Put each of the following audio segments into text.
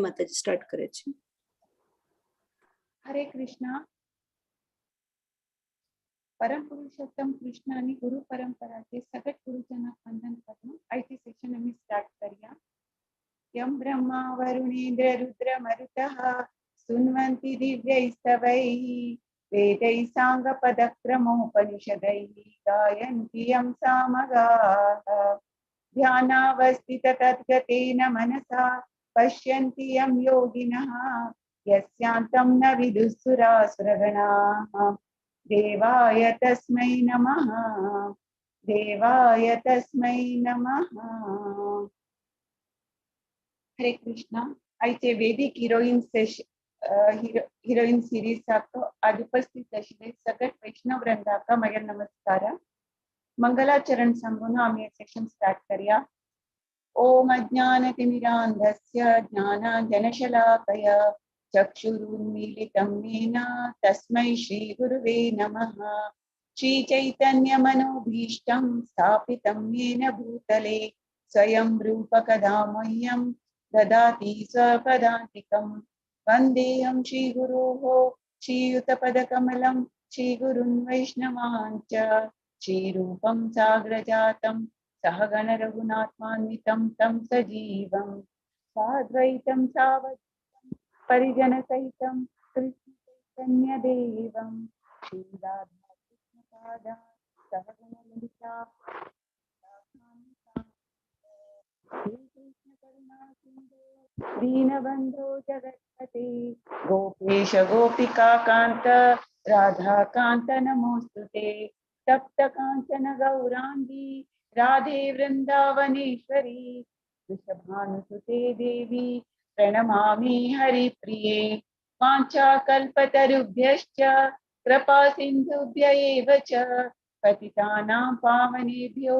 માતાજી સ્ટાર્ટ કરે છે. हरे कृष्णा. परम पुरुषोत्तम कृष्ण आणि गुरु परंपराचे सगट गुरुजनाक वंदन करून आयचे सेशन आम्ही स्टार्ट करूया. यम ब्रह्मा वरुणेंद्र रुद्र मरुतः स्तुन्वन्ति दिव्यैस्तवैः वेदैः साङ्गपदक्रमोपनिषदैः गायन्ति यं सामगाः. ध्यानावस्थित तद्गतेन मनसा पश्यन्ति यं योगिनः यस्यान्तं न विदुःसुरासुरगणाः. देवाय तस्मै नमः. देवाय तस्मै नमः. हरे कृष्णा. आयचे वैदिक हिरोईन हिरोईन सिरीज सारको आज उपस्थित आशिल्ले सगळे वैष्णव वृंदाका म्हगे नमस्कार. मंगलाचरण सांगून आमी सेशन स्टार्ट करया. ओम अज्ञानतिमिरान्धस्य ज्ञानाञ्जनशलाकया चक्षुरुन्मीलितं येन तस्मै श्रीगुरुवे नमः. श्रीचैतन्यमनोभीष्टं स्थापितं येन भूतले स्वयं रूपकदा मह्यं ददाति स्वपदान्तिकं. वन्देऽहं श्रीगुरोः श्रीयुतपदकमलं श्रीगुरुन् वैष्णवान् च. श्रीरूपं साग्रजातं सहगण रघुनाथान्वितं तं सजीवं साद्वैतं सावधूतं परिजनसहितं कृष्णचैतन्यदेवं. श्रीराधाकृष्णपादान् सहगण ललिता श्रीकृष्णकरुणासिन्धो दीनबन्धो जगत्पते. गोपेश गोपिकाकान्त राधाकान्त नमोऽस्तु ते. तप्त काञ्चन गौराङ्गी राधे वृन्दावनेश्वरी वृषभानुसुते देवी प्रणमामि हरिप्रिये. वाञ्छाकल्पतरुभ्यश्च कृपा सिन्धुभ्य एव च पतितानां पावनेभ्यो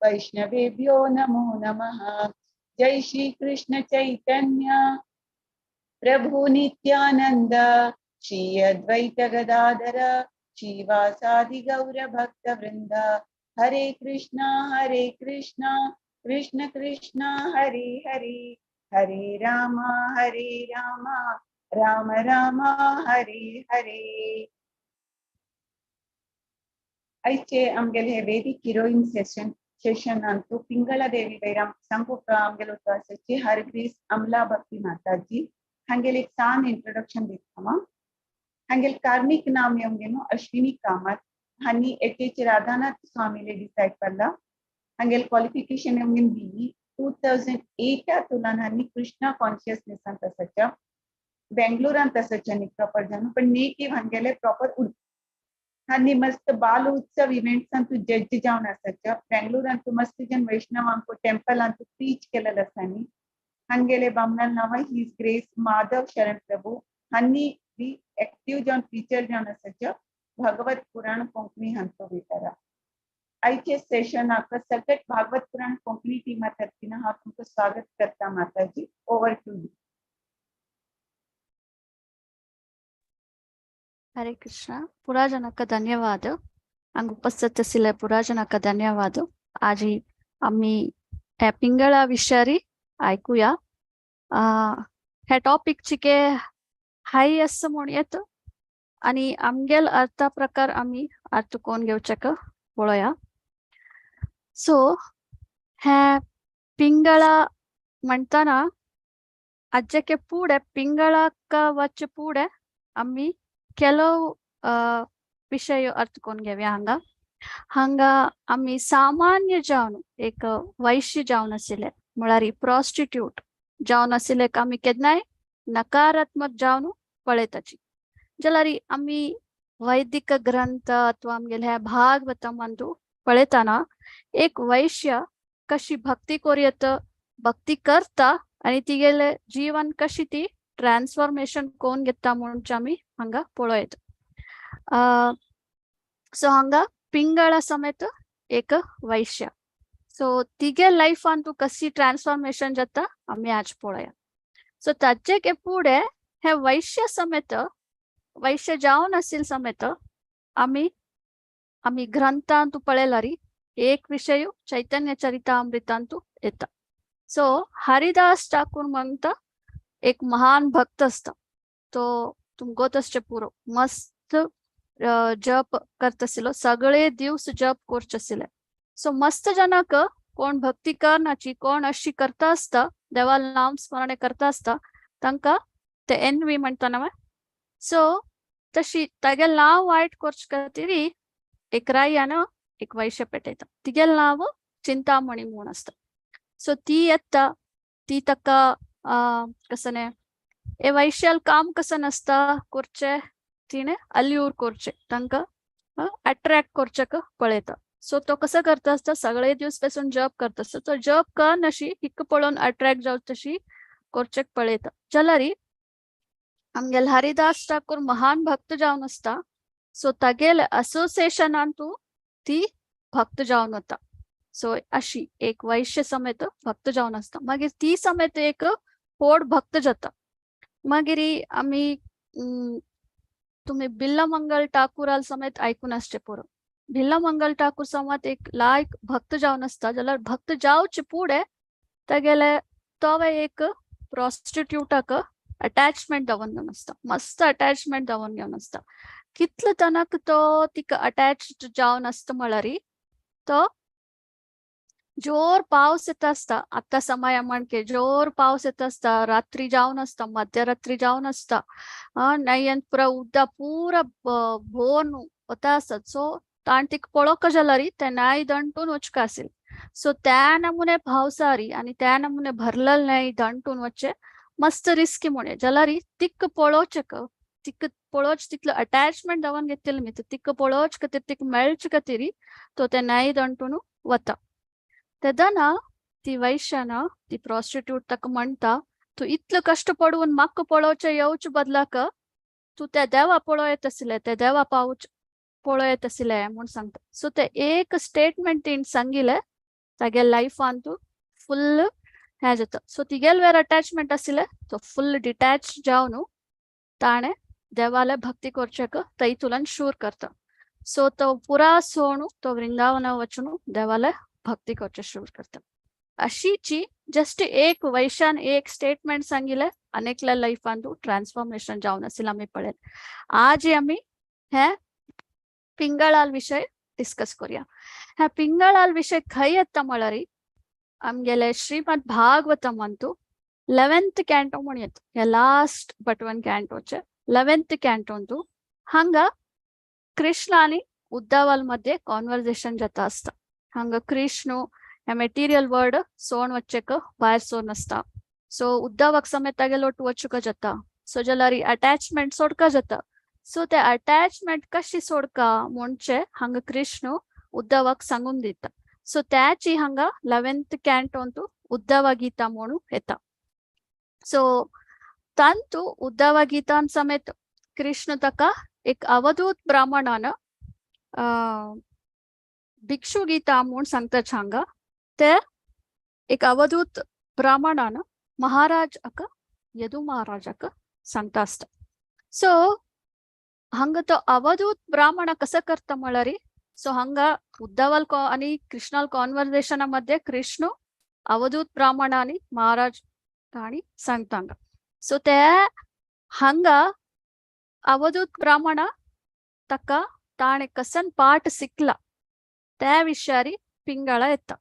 वैष्णवेभ्यो नमो नमः. जय श्री कृष्ण चैतन्य प्रभु नित्यानंद श्री अद्वैत गदाधर श्रीवासादि गौर भक्त वृंद. हरे कृष्णा कृष्ण कृष्ण हरे हरे, हरे राम राम राम हरे हरे. आयचे आमगेले हे वैदिक हिरोईन सेशन अंतु पिंगला देवी वैराम सांगूक आमगेलो आसाची हरग्रीस अमला भक्ती माताजी. हांगेले एक सान इंट्रोडक्शन दिता. हांगेले कार्मिक नाम येवंगेनो अश्विनी कामत. हांनी एच एच राधानाथ स्वामीले डिसायपल. हांगेले क्वालिफिकेशन येवंगेन बीई 2008 तुलान हांनी कृष्णा कॉन्शियसनेस अंत आसाच्या बेंगलुरांत आसाच्या न्ही प्रॉपर जाणू, पण नेटिव्ह हांगेले प्रॉपर उडपी. हांनी मस्त बाल उत्सव इव्हेंट्स अंतू जज जावन आसाच्या बेंगलुरांतू मस्त जन वैष्णवांको टेम्पल अंतू प्रीच केलेलं आसा न्ही. हांगेले बामणाल नांव his grace Madhav शरण प्रभू. हांनी बी एक्टिव्ह जावन टीचर जावन आसाच्या भागवत पुराण कोंकणी हांचो विचारा. आयचे सेशनाक सगळे भागवत पुराण कोंकणी टीमा तर्फीन हांव तुमकां स्वागत करता माताजी. Over to you. Hare Krishna. पुराजनक धन्यवाद. हांगा उपस्थित आशिल्ल्या पुराजनक धन्यवाद. आजी आमी ह्या पिंगळा विशयारी आयकुया. ह्या टॉपिक चिके हाय आसा म्हूण येत आनी आमगेल अर्था प्रकार आमी अर्थ कोण घेवचेक पळोवया. सो हे पिंगळा म्हणटना आज्याके फुडें पिंगळाक वचचे फुडें आमी ಕೆಲವು विशय अर्थ कोण घेवया. हांगा हांगा आमी सामान्य जावन एक वैश्य जावन आशिल्ले म्हळ्यार प्रॉस्टिट्यूट जावन आशिल्ले आमी केन्नाय नकारात्मक जावन पळयताची. जाल्यार आमी वैदिक ग्रंथ अथवा आमगेले ह्या भागवतम अंतू पळयतना एक वैश्य कशी भक्ती कोरयत, भक्ती करता आनी तिगेले जीवन कशी ती ट्रान्सफॉर्मेशन कोण घेता म्हणून आमी हांगा पळयत. सो हांगा पिंगळा समेत एक वैश्य. सो तिगे लायफान तूं कशी ट्रान्सफॉर्मेशन जाता आमी आज पळोवया. सो ताचे फुडें हे वैश्य समेत वैश्य जावन आशिल्ले समेत आमी आमी ग्रंथांतू पळयल्यार एक विशय चैतन्य चरितामृतांतू येता. सो हरिदास ठाकूर म्हणटा एक महान भक्त आसता. तो तुमगोत आसचे पुरो मस्त जप करता आशिल्लो, सगळे दिवस जप करचे आशिल्ले. सो मस्त जनाक कोण भक्ती करनाची, कोण अशी करता आसता, देवाल नाम स्मरणे करता आसता, तांकां ते एनवी म्हणटा न्हय. सो तशी तागेलें नांव वायट करचे खातीर एक रायान एक वैश्य पेटयता. तिगेलें नांव चिंतामणी म्हूण आसता. सो ती येता, ती ताका कसने हे वैश्याल काम कसं नासता करचें, तिणें अल्यूर करचें, तांकां अट्रॅक्ट करचें पळयता. सो तो कसो करता आसता, सगळे दिवस पासून जप करता आसता. तो जप कर अशी हिक पळोवन अट्रॅक्ट जावचे तशी करचें पळयता. जाल्यार आमगेले हरिदास ठाकूर महान भक्त जावन आसता. सो तागेले असोसिएशनान तूं ती भक्त जावन वता. सो अशी एक वैश्य समेत भक्त जावन आसता. मागीर ती समेत एक पोड भक्त जाता. मागीर आमी तुमी बिल्लमंगल ठाकूराल समेत आयकून आसचे पुरो. बिल्लमंगल ठाकूर समेत एक लायक भक्त जावन आसता. जाल्यार भक्त जावचे फुडें तागेले तो एक प्रॉस्टिट्यूटाक अटॅचमेंट दवरून घेवन आसता, मस्त अटॅचमेंट दवरून घेवन आसता. कितले तनक तो तिका अटॅच जावन आसता म्हळ्यार तो जोर पावस येता आसता. आतां समय म्हणके जोर पावस येता आसता, रात्री जावन आसता, मध्यरात्री जावन आसता, न्हंयेंत पुरा उदक पुरा भोवन वता आसता. सो ताण तिका पळोवंक जाल्यार ते न्हंय दंटून वचका आशिल्लें. सो त्या नमुने पावसारी आनी त्या नमुने भरलेले न्हंय दंटून वचचे मस्त रिस्की म्हणे. जाल्यार तिका पळोवचें, तिका पळोवचें तितलो अटॅचमेंट दवरून घेतिल्लें मी, तिका पळोवचे खातीर, तिका मेळचे खातीर तो ते न्हंय दंटून वता. तेदना ती वैश्यान ती प्रॉस्टिट्यूट ताका म्हणटा, तूं इतलो कश्ट पडून म्हाका पळोवचें येवचे बदलाक तूं त्या देवा पळोवं आशिल्लें, त्या देवा पावच पळोवं आशिल्लें म्हूण सांगता. सो ते एक स्टेटमेंट तिणें सांगिल्लें तागेल्या लायफान तूं फुल्ल हें जाता. सो तिगेले वेर अटॅचमेंट आशिल्लें तो फुल्ल डिटॅच जावन ताणें देवाले भक्ती करचेक तैतुलान शूर करता. सो तो पुरा सोणू तो वृंदावना वचून देवाले भक्ती करचे शूर करता. अशीची जस्ट एक वैशान एक स्टेटमेंट सांगिल्लें अनेकल्या लायफान तूं ट्रान्सफॉर्मेशन जावन आशिल्लें आमी पळयलें. आज आमी हे पिंगळाल विशय डिस्कस करूया. ह्या पिंगळाल विशय खंय येता म्हळ्यार आमगेले श्रीमद भागवतम अंतू 11th canto म्हण येता. ह्या लास्ट बट वन कॅन्टोचे 11th कॅन्टोंतू हांगा कृष्ण आनी उद्धवाल मध्ये कॉन्वर्जेशन जाता आसता. हांगा कृष्ण ह्या मेटिरियल वर्ड सोण वच्चेक भायर सोन आसता. सो उद्धवाक समेत तागेलो ओट्टू वचूंक जाता. सो जाल्यार अटॅचमेंट सोडका जाता. सो ते अटॅचमेंट कशी सोडका म्हणचे हांगा कृष्ण उद्धवाक सांगून दिता. सो त्याची हांगा 11th कॅन्टोंतू उद्धव गीता म्हणून येता. सो तांतू उद्धव गीतान समेत कृष्ण ताका एक अवधूत ब्राह्मणान भिक्षू गीता म्हूण सांगता हांगा. ते एक अवधूत ब्राह्मणान महाराजाक यदु महाराजाक सांगता आसता. सो हांगा तो अवधूत ब्राह्मण कसं करता म्हळ्यार सो हांगा उद्धवाल आनी कृष्णाल कॉन्वर्जेशना मध्ये कृष्ण अवधूत ब्राह्मण आनी महाराज आनी सांगता हांगा. सो ते हांगा अवधूत ब्राह्मण ताका ताणें कसन पाठ शिकला त्या विशयारी पिंगळा येता.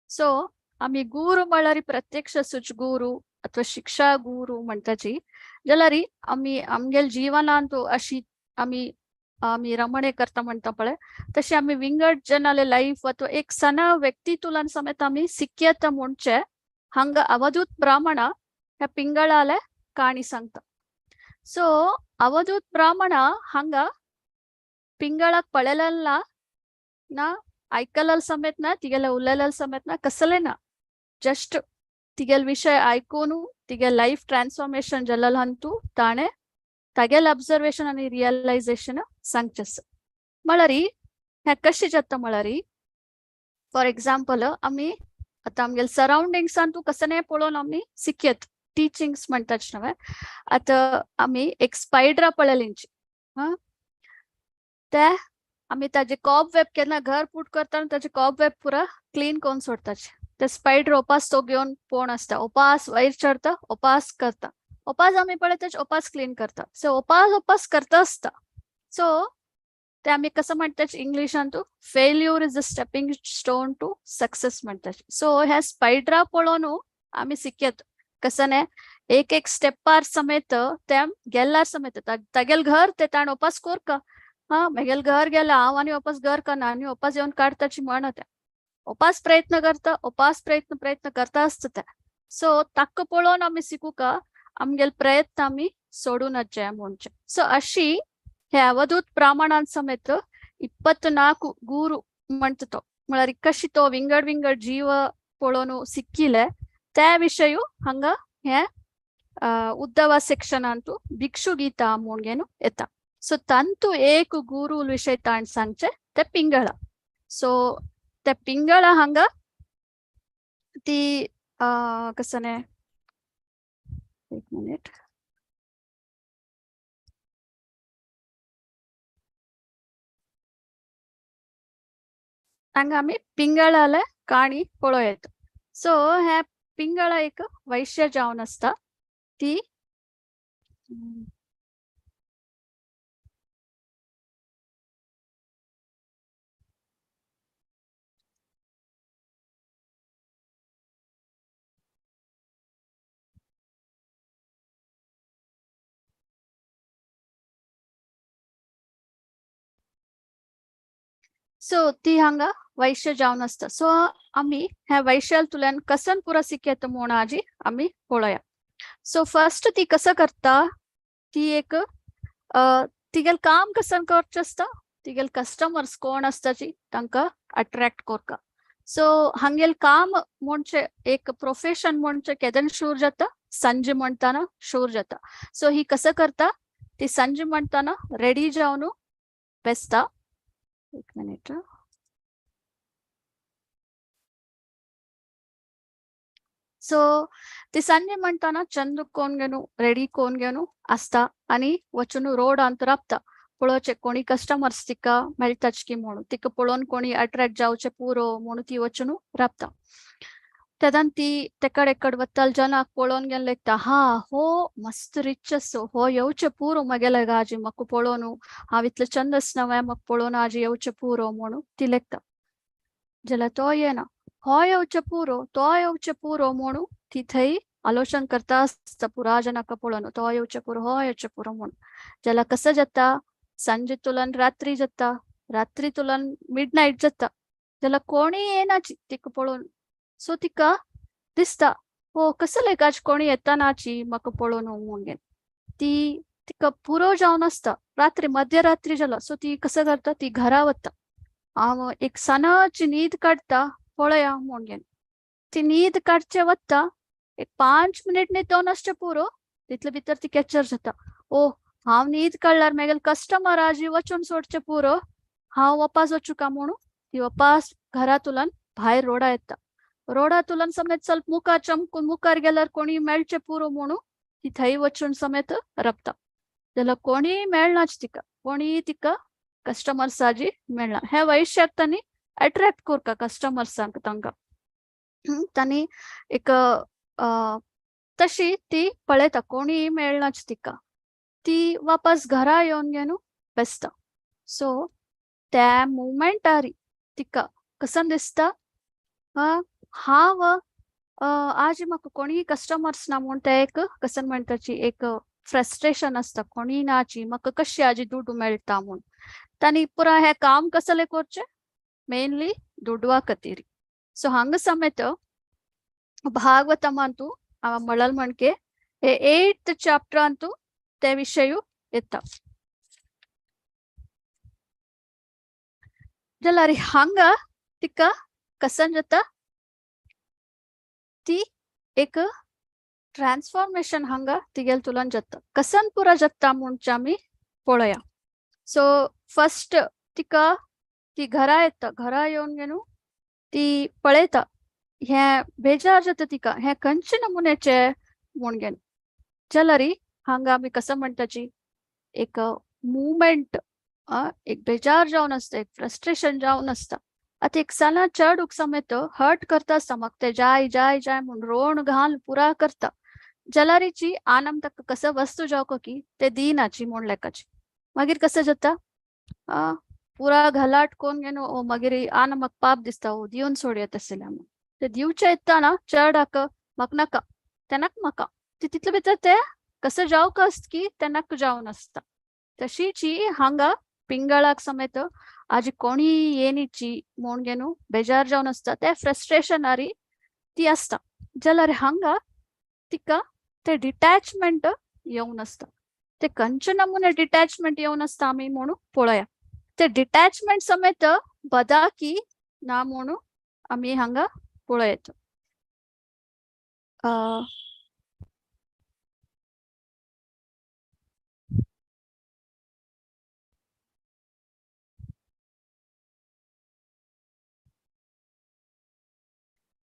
सो आमी गुरू म्हळ्यार प्रत्यक्ष सुच गुरू अथवा शिक्षा गुरू म्हणटाची जाल्यार आमी आमगेले जिवनांत अशी आमी आमी रमणे करता म्हणटा पळय तशें आमी विंगड जनाले लायफ अथवा एक सण व्यक्ती तुलन समेत आमी शिकयता म्हणचे हांगा अवधूत ब्राह्मण ह्या पिंगळाले काणी सांगता. सो अवधूत ब्राह्मण हांगा पिंगळाक पळयलें ना, आयकलें समेत ना, तिगेले उलयलें समेत ना, कसलें ना, जस्ट तिगेले विशय आयकून तिगे लायफ ट्रान्सफॉर्मेशन जालें अंतू ताणें तागेलें ऑब्जर्वेशन आनी रियलायजेशन सांगचें आसा. म्हळ्यार हें कशें जाता म्हळ्यार फॉर एग्जाम्पल आमी आतां आमगेले सरावंडिंग्सान तूं कसलें पळोवन आमी शिकयत टिचिंग्स म्हणटाच न्हय. आतां आमी एक स्पायडरा पळयली हां, ते आमी ताजे कॉब वेब केन्ना घर पूट करता ताजे कॉब वेब पुरा क्लीन करून सोडटाचे. ते स्पायडर ओपास तो घेवन पोण आसता, ओपास वयर चडता, ओपास करता, ओपास आमी पळयताच ओपास क्लीन करता. सो ओपास ओपास करता आसता. सो ते आमी कसं म्हणटात इंग्लिशांतू, failure is a stepping stone to success म्हणटात. सो ह्या स्पायडरा पळोवन आमी शिकयत कसं न्ही, एक एक स्टेपार समेत ते गेल्लार समेत तागेल घर ते ताण ओपास कोरका, हा मेगेल घर गेला हांव आनी ओपास घर करना आनी ओपास येवन काडताची म्हण ते ओपास प्रयत्न करता, ओपास प्रयत्न प्रयत्न करता आसता ते. सो ताका पळोवन आमी शिकूका आमगेल प्रयत्न आमी सोडून जाय म्हणचे. सो अशी हे ಅವಧೂತ್ ಬ್ರಾಹ್ಮಣಾನ್ ಸಮೇತ 24 ಗುರು म्हणतो म्हळ्यार कशी तो विंगड विंगड जीव पळोवन सिक्किले त्या विशयू हांगा हे उद्धव सेक्शनांतू भिक्षु गीता म्हणून येता. सो ತಂತು ಏಕ ಗುರು ವಿಷಯ ತಾಂಡ್ सांगचे ते पिंगಳ. सो ते पिंगಳ हांगा ती कसं न्ही, एक मिनिट. हांगा आमी पिंगळाले काणी पळोवं. सो हे पिंगळ एक वैश्य जावन आसता. ती सो ती हांगा वैश्य जावन आसता. सो आमी ह्या वैश्याल तुल्यान कसन पुरा शिकयता म्हूण आजी आमी पळोवया. सो फर्स्ट ती कसं करता, ती एक तिगेल काम कसन करचें आसता, तिगेल कस्टमर्स कोण आसताची तांकां अट्रॅक्ट करता. सो हांगेल काम म्हणजे एक प्रोफेशन म्हणजे केदन शूर जाता, संज म्हणताना शूर जाता. सो ही कसं करता, ती संज म्हणताना रेडी जावन बेसता. एक मिनिट. सो ती संजे म्हणताना चंद कोण घेवन रेडी कोण घेवन आसता आनी वचून रोडांत राबता पळोवचें कोणी कस्टमर्स तिका मेळटाच की म्हणून, तिका पळोवन कोणी अट्रॅक्ट जावचें पुरो म्हणून ती वचून राबता. तेदान ती तेकड एकड वत्तल जनाक पळोवन गेले लेगता, हा हो मस्त रिच आसो, हो येवचें पुरो म्हगेले आजी म्हाका पळोवन, हांव इतलें चंद आसना म्हाका पळोवन आजी येवचें पुरो म्हणून ती लेगता. जाल्यार तो येना, हो येवचें पुरो तो येवचें पुरो म्हणून ती थंय आलोचन करता आसता पुरा जनाक पळोवन, तो येवचें पुरो हो येवचें पुरो म्हणून. जाल्यार कसं जाता, सांजे तुलन रात्री जाता, रात्री तुलन मिड नायट जाता, जाल्यार कोणी येनाची तिका पळोवन. सो तिका दिसता हो कसं लेगाच कोणी येता नाची म्हाका पळोवन म्हणून. ती तिका पुरो जावन आसता, रात्री मध्यरात्री जाला. सो ती कसं करता, ती घरा वता, हांव एक सणाची न्हीद काडटा पळया म्हणून. ती न्हीद काडचे वता, एक 5 मिनिट न्हिदोन आसचें पुरो, तितले भितर ती कॅचर जाता. ओ हांव न्हीद काडल्यार मागीर कस्टमर आजी वचून सोडचें पुरो, हांव वापास वचूं का म्हणून ती वापास घरांतल्यान भायर रोडा येता. रोडा तुलन समेत ಸ್ವಲ್ಪ मुखार चमकून मुखार गेल्यार कोणी मेळचें पुरो म्हणून ती थंय वचून समेत रबता. जाल्यार कोणी मेळनाच तिका, कोणी तिका कस्टमर्साजी मेळना. ह्या वैश्याक तांणी अट्रॅक्ट करता कस्टमर्सांक तांकां. तांणी एक तशी ती पळयता कोणी मेळनाच तिका, ती वापस घरा येवन घेवन बेसता. सो त्या मुवमेंटारी तिका कसं दिसता, हांव आज म्हाका कोणीय कस्टमर्स ना म्हूण ते एक कसन म्हणटाची एक फ्रस्ट्रेशन आसता, कोणीय नाची म्हाका कशी आजी दुडू मेळटा म्हूण. तांणी पुरा हें काम कसलें करचें, मेनली दुडवा खातीर. सो हांगा समेत भागवतमांतू हांव म्हणल म्हणके हे 8th चॅप्टरांतू ते विशयू येता. जाल्यार हांगा तिका कसन जाता, ती एक ट्रान्सफॉर्मेशन हांगा तिगेल तुलन जाता. कसन पुरा जाता म्हणचे आमी पळोवया. सो फर्स्ट तिका ती घरा येता, घरा येवन घेवन ती पळयता, हें बेजार जाता तिका, हें खंयचे नमुन्याचे म्हूण घेवन. जाल्यार हांगा आमी कसं म्हणटाची एक मुवमेंट, एक बेजार जावन आसता, एक फ्रस्ट्रेशन जावन आसता. आतां एक सणा चड समेत हर्ट करता आसता, म्हाका ते जाय जाय जाय म्हूण रोण घाल पुरा करता. जलारीची आनंद ताका कसं वस्तू जावको की ते दिनाची म्हूण लेखाची. मागीर कसं जाता पुरा घलाट कोण घेवन ओ मागीर आन म्हाका पाप दिसता ओ दिवन सोडया तसलें म्हूण. ते दिवचे येतना चेरडाक म्हाका नाका तेनाक म्हाका ती तितले भितर ते कसं जावक आसत की तेनाक जावन आसता. तशीची हांगा पिंगळाक समेत आजी कोणी येनीची म्हूण घेवन बेजार जावन आसता ते फ्रस्ट्रेशनारी ती आसता. जाल्यार हांगा तिका ते डिटॅचमेंट येवन आसता. ते खंयचे नमुने डिटॅचमेंट येवन आसता आमी म्हणून पळोवया. ते डिटॅचमेंट समेत बदाकी ना म्हणून आमी हांगा पळयता.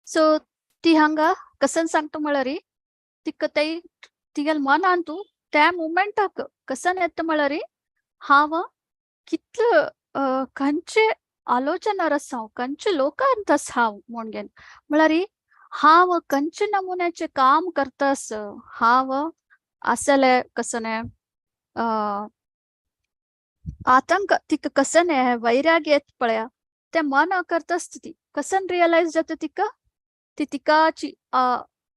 सो ती हांगा कसन सांगता म्हळ्यार तिका ती तिगेले मनान तूं त्या मुमेंटाक कसन येता म्हळ्यार हांव कितले खंयचे आलोचनार आसा हांव, खंयचे लोकांत आसा हांव म्हूण घेवन म्हळ्यार हांव खंयचे नमुन्याचें काम करता आस हांव आसलें कसने आतंक तिका कसने वैराग्य येत पळया तें मन करता आसता ती कसन रियलायज जाता तिका ती तिकाची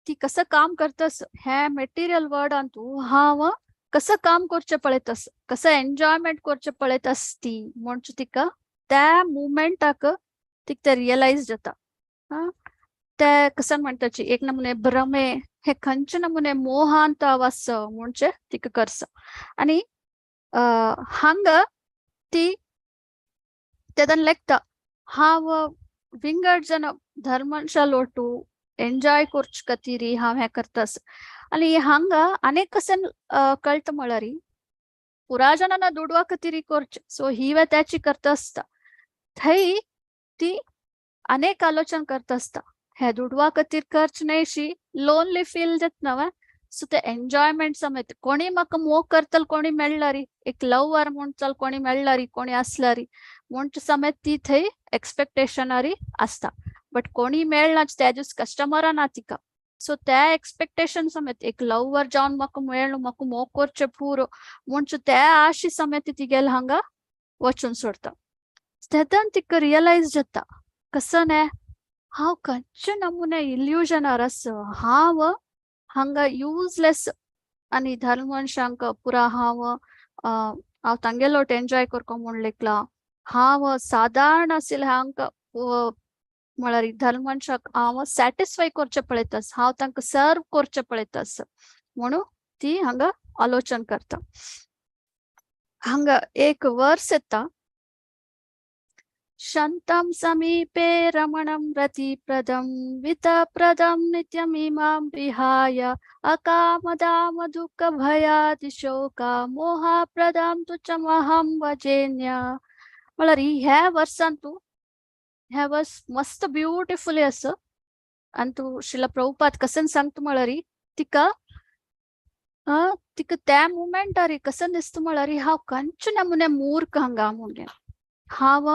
ती कसं काम करतस हे मटेरियल वर्ल्डान तूं हांव कसं काम करचें पळयतस कसं एन्जॉयमेंट करचें पळयत आसती म्हणचे तिका त्या मुमेंटाक तिका ते रियलायज जाता. ते कसं म्हणटाची एक नमुने भ्रमे हे खंयचे नमुने मोहांत आस म्हणचे तिका करस. आनी हांगा ती तेदन लेखता हांव विंगड जन धर्मशाल लोटू एन्जॉय करचे खातीर हांव हें करतास. आनी हांगा अनेक कसन कळटा म्हळ्यार पुरा जाणांना दुडवा खातीर करचें सो ही वे त्याची करता आसता. थंय ती अनेक आलोचन करता आसता हे दुडवा खातीर करच न्हयशी लोनली फील जाता न्हय सो ते एन्जॉयमेंट समेत कोणी म्हाका मोग करतलो कोणी मेळ्ळारी एक लव्हर म्हूण चल कोणी मेळ्ळारी कोणी आसलारी म्हूण समेत ती थंय एक्सपेक्टेशनारी आसता. बट कोणी मेळना त्या दीस कस्टमरा ना तिका सो त्या एक्सपेक्टेशन समेत एक लव्हर जावन म्हाका मेळ्ळो म्हाका मोग करचें पुरो म्हणचे त्या आशी समेत तिगेले हांगा वचून सोडता. तेदन तिका रियलायज जाता कसं न्हय हांव खंयचे नमुने इल्युजनार आस हांव हांगा युजलेस आनी धर्मवंशांक पुरा हांव हांव तांगेलो एन्जॉय करको म्हूण लेखला हांव सादारण आशिल्ले हांकां म्हळ्यार धर्मवंशाक हांव सॅटिस्फाय करचें पळयतास हांव तांकां सर्व करचें पळयतास म्हणून ती हांगा आलोचन करता. हांगा एक वर्स येता शांतं समीपे रमणं रतिप्रदं वितप्रदं नित्यमिमां विहाय अकामदाम दुःखभयादिशोका मोहप्रदं तुचमहं वजेन्य. म्हळ्यार ह्या वर्सान तूं ह्या वर्स मस्त ब्युटिफुली आसा आनी तूं श्रील प्रभुपाद कसन सांगता म्हळ्यार तिका तिका त्या मुमेंटार कसन दिसता म्हळ्यार हांव खंयचे नमुने मूर्ख हांगा म्हूण हांव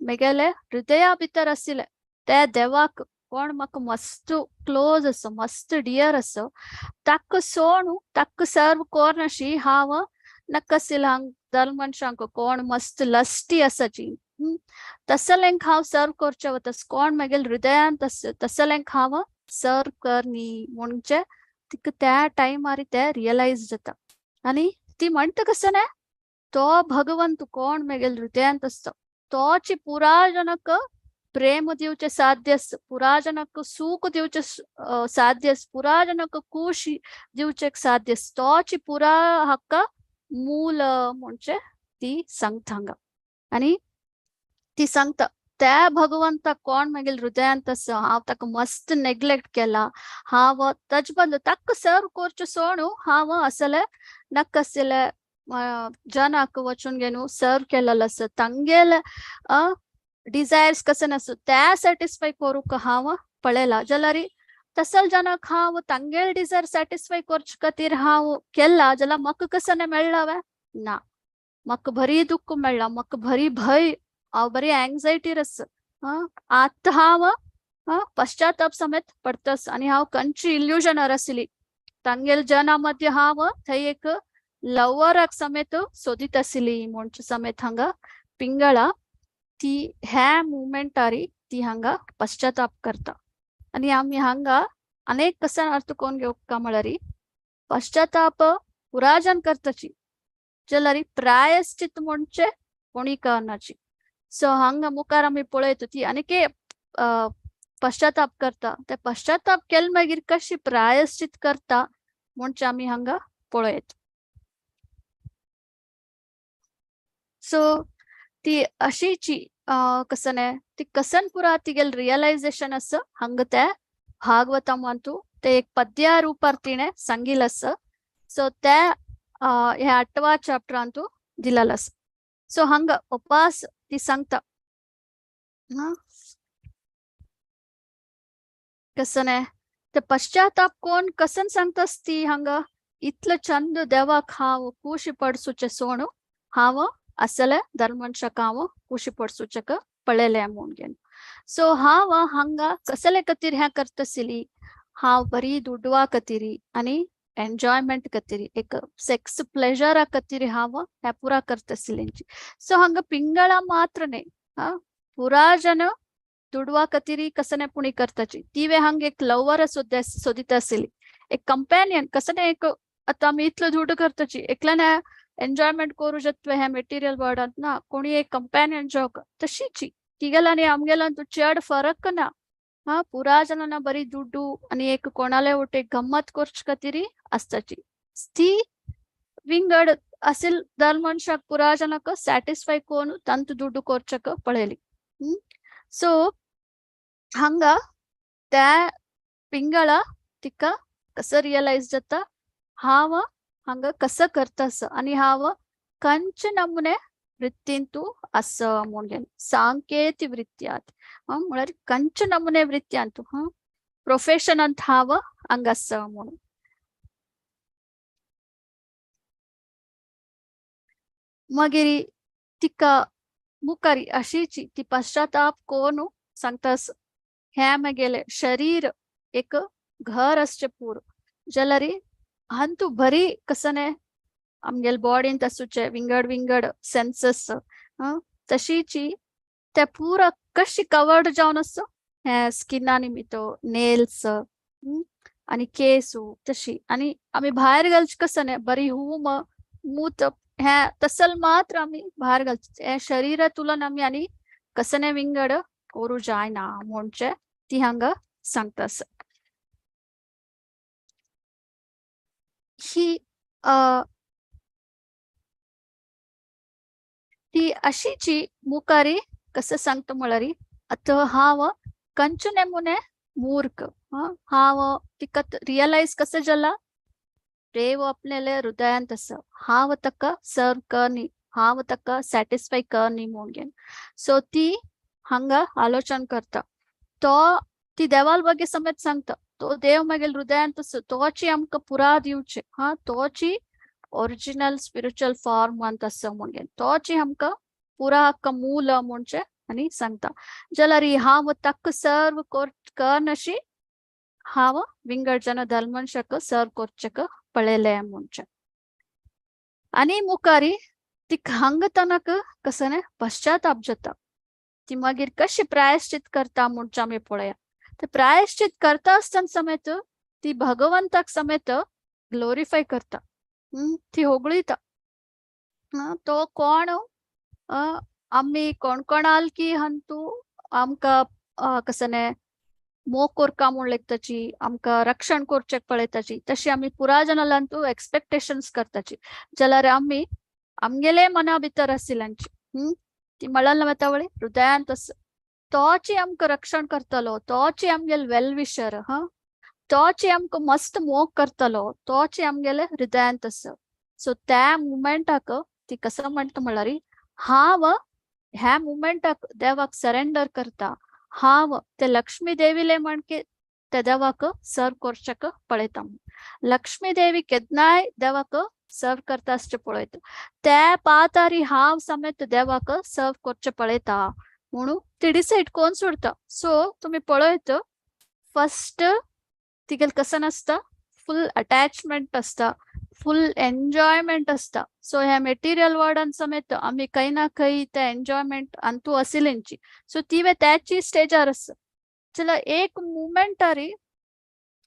मेगेले हृदया भितर आशिल्ले त्या देवाक कोण म्हाका मस्त क्लोज आसा मस्त डियर आसा ताका सोणू ताका सर्व कोरनाशी हांव नाका आशिल्ले हांग दल मनशांक कोण मस्त लस्टी आसाची तसलेंक हांव सर्व करचें वता कोण मेगेले हृदयांत आसा तसलेंक हांव सर्व करनी म्हणजे तिका त्या टायमार ते रियलायज जाता. आनी ती म्हणटा कसं न्हय तो भगवंत कोण मेगेले हृदयांत आसता तोची पुरा जनक प्रेम दिवचे साध्य पुरा जनक सुख दिवचे साध्य पुरा जनक खुशी दिवचे साध्य तोची पुरा हक्का मूल म्हणजे ती सांगता हांगा. आनी ती सांगता त्या भगवंता कोण मागीर हृदयांत आसा हांव ताका मस्त नेग्लेक्ट केला हांव ताजे बदलो ताका सर्व करचें सोडून हांव असले नाका आशिल्ले जनाक वचून घेवन सर्व केलेलो आसा तांगेले डिजायर्स कशें आसा त्या सॅटिस्फाय करूंक हांव पळयला जाल्यार तसल जनाक हांव तांगेले डिजायर सॅटिस्फाय करचे खातीर हांव केला जाल्यार म्हाका कसं मेळ्ळा वे ना म्हाका बरी दुख्ख मेळ्ळा म्हाका बरी भंय हांव बरी एंग्जायटीर आसा आतां हांव पश्चाताप समेत पडतस आनी हांव खंयची इल्युजनार आशिल्ली तांगेल जना मध्य हांव थंय एक लव्हराक समेत सोदीत आशिल्ली म्हणचे समेत हांगा पिंगळा ती ह्या मुमेंटारी ती हांगा पश्चाताप करता. आनी आमी हांगा अनेक कसान अर्थ कोण घेवका म्हळ्यार पश्चाताप पुराजन करताची जाल्यार प्रायश्चित म्हणचे कोणी करनाची. सो हांगा मुखार आमी पळयता ती आनीक पश्चाताप करता, ते पश्चाताप केले मागीर कशी प्रायश्चित करता म्हणचे आमी हांगा पळयत. सो ती अशीची कसन ती कसन पुरा तिगेल रियलायझेशन आसा हांगा त्या भागवतम अंतू ते एक पद्या रूपार तिणे सांगिल आसा. सो त्या ह्या आठवा चॅप्टरांतू दिलेलो आसा. सो हांगा उपास ती सांगता कसन ते पश्चाताप कोण कसन सांगतास ती हांगा इतलो चंद देवाक हांव कुशी पडसूचे सोणू हांव असले धर्मनशाक हांव कुशी पडसूचेक पळयलें म्हूण घेवन. सो हांव हांगा कसले खातीर हें करताशिल्ली, हांव बरी दुडवा खातीर आनी एन्जॉयमेंट खातीर एक सेक्स प्लेजरा खातीर हांव हें पुरा करताशिल्लें. सो हांगा पिंगळा मात्र न्हय, हा पुरा जन दुडवा खातीर कसने पुणी करताची. तिवे हांगा एक लव्हर सोदीत आशिल्ली, एक कंपॅनियन कसने एक आतां आमी इतलो दुडू करताची एकल्यान एन्जॉयमेंट करू शकता ह्या मटेरियल वर्ल्डांत ना, कोणी एक कंपॅनियन जोक तशीची तिगेला आनी आमगेल्यान तूं चड फरक ना. हा पुरा जनांना बरी दुड्डू आनी एक कोणाले वटेन गम्मत करचे खातीर आसताची. ती विंगड असेल दर मनशाक पुरा जनाक सॅटिस्फाय करून तांतू दुड्डू करचेक पळयली. सो हांगा त्या पिंगळा तिका कसं रियलायज जाता हांव हांगा कसं करता आनी हांव कंच नमुने वृत्तींतू आसा म्हूण घेवन सांकेती वृत्त्यात म्हळ्यार कंच नमुने वृत्त्यांतू प्रोफेशनांत हांव हांगा आसा म्हणून. मागीर तिका मुखार अशीची ती पश्चाताप कोण सांगता हें मागेलें शरीर एक घर आसचें पूर जाल्यार हांतू बरी कसने आमगेले बॉडींत आसूचे विंगड विंगड सेन्सस तशीची ते पुरा कशी कवर्ड जावन आसा हें स्किना निमित्त नेल्स आनी केसू तशी आनी आमी भायर घालचे कसने बरी हूम मूत हें तसल मात्र आमी भायर घालचे हें शरीरा तुलन आमी आनी कसने विंगड करू जायना म्हणचे ती हांगा सांगता. ही ती अशीची मुखारी कसं सांगता म्हळ्यार आतां हांव कंच नेमुने मूर्ख हांव तिका रियलायज कसं जाला देव आपल्याले हृदयांत आसा हांव ताका सर्व करनी हांव ताका सॅटिस्फाय करनी म्हूण घेवन. सो ती हांगा आलोचन करता तो ती देवाल बगे समेत सांगता तो देव मागीर हृदयांत आसा तोची आमकां पुरा दिवचे हा तोची ओरिजिनल स्पिरिच्युअल फॉर्म आसा म्हूण घेवन तोची आमकां पुरा हक्क मूल म्हणचे आनी सांगता. जाल्यार हांव ताका सर्व करनशी हांव विंगड जन धर्मनशाक सर्व करचेक पळयलें म्हणचे. आनी मुखारी तिका हांगा तनक कसने पश्चाताप जाता ती मागीर कशी प्रायश्चित करता म्हणचे आमी पळया. ते प्रायश्चित करता आसतना समेत ती भगवंताक समेत ग्लोरिफाय करता, ती होगळीता तो कोण आमी कोण कोणाल की हंतू आमकां कसने मोग कोरका म्हूण लेखताची आमकां रक्षण करचें पळयताची तशी आमी पुरा जनालांतू एक्सपेक्टेशन्स करताची जाल्यार आमी आमगेले मना भितर आशिल्ल्यांची ती म्हळ्यार वता वळी हृदयांत आसा तोची आमकां रक्षण करतलो तोची आमगेले वेल विशर हा तोची आमकां मस्त मोग करतलो तोची आमगेले हृदयांत आसा. सो त्या मुमेंटाक ती कसं म्हणटा म्हळ्यार हांव ह्या मुमेंटाक देवाक सरेंडर करता हांव ते लक्ष्मी देवीले म्हणके ते देवाक सर्व करचेक पळयता. लक्ष्मी देवी केन्नाय देवाक सर्व करता आसचें पळयता त्या पातारी हांव समेत देवाक सर्व करचें पळयता म्हणून ती डिसायड कोण सोडता. सो तुमी पळयत फर्स्ट तिगेल कसं नासता फुल अटॅचमेंट आसता, फुल एन्जॉयमेंट आसता. सो ह्या मेटिरियल वर्ल्डान समेत आमी खंय ना खंय ते एन्जॉयमेंट अंतू असिलेंची. सो ती वे त्याची स्टेजार आसा. जाल्यार एक मुमेंटारी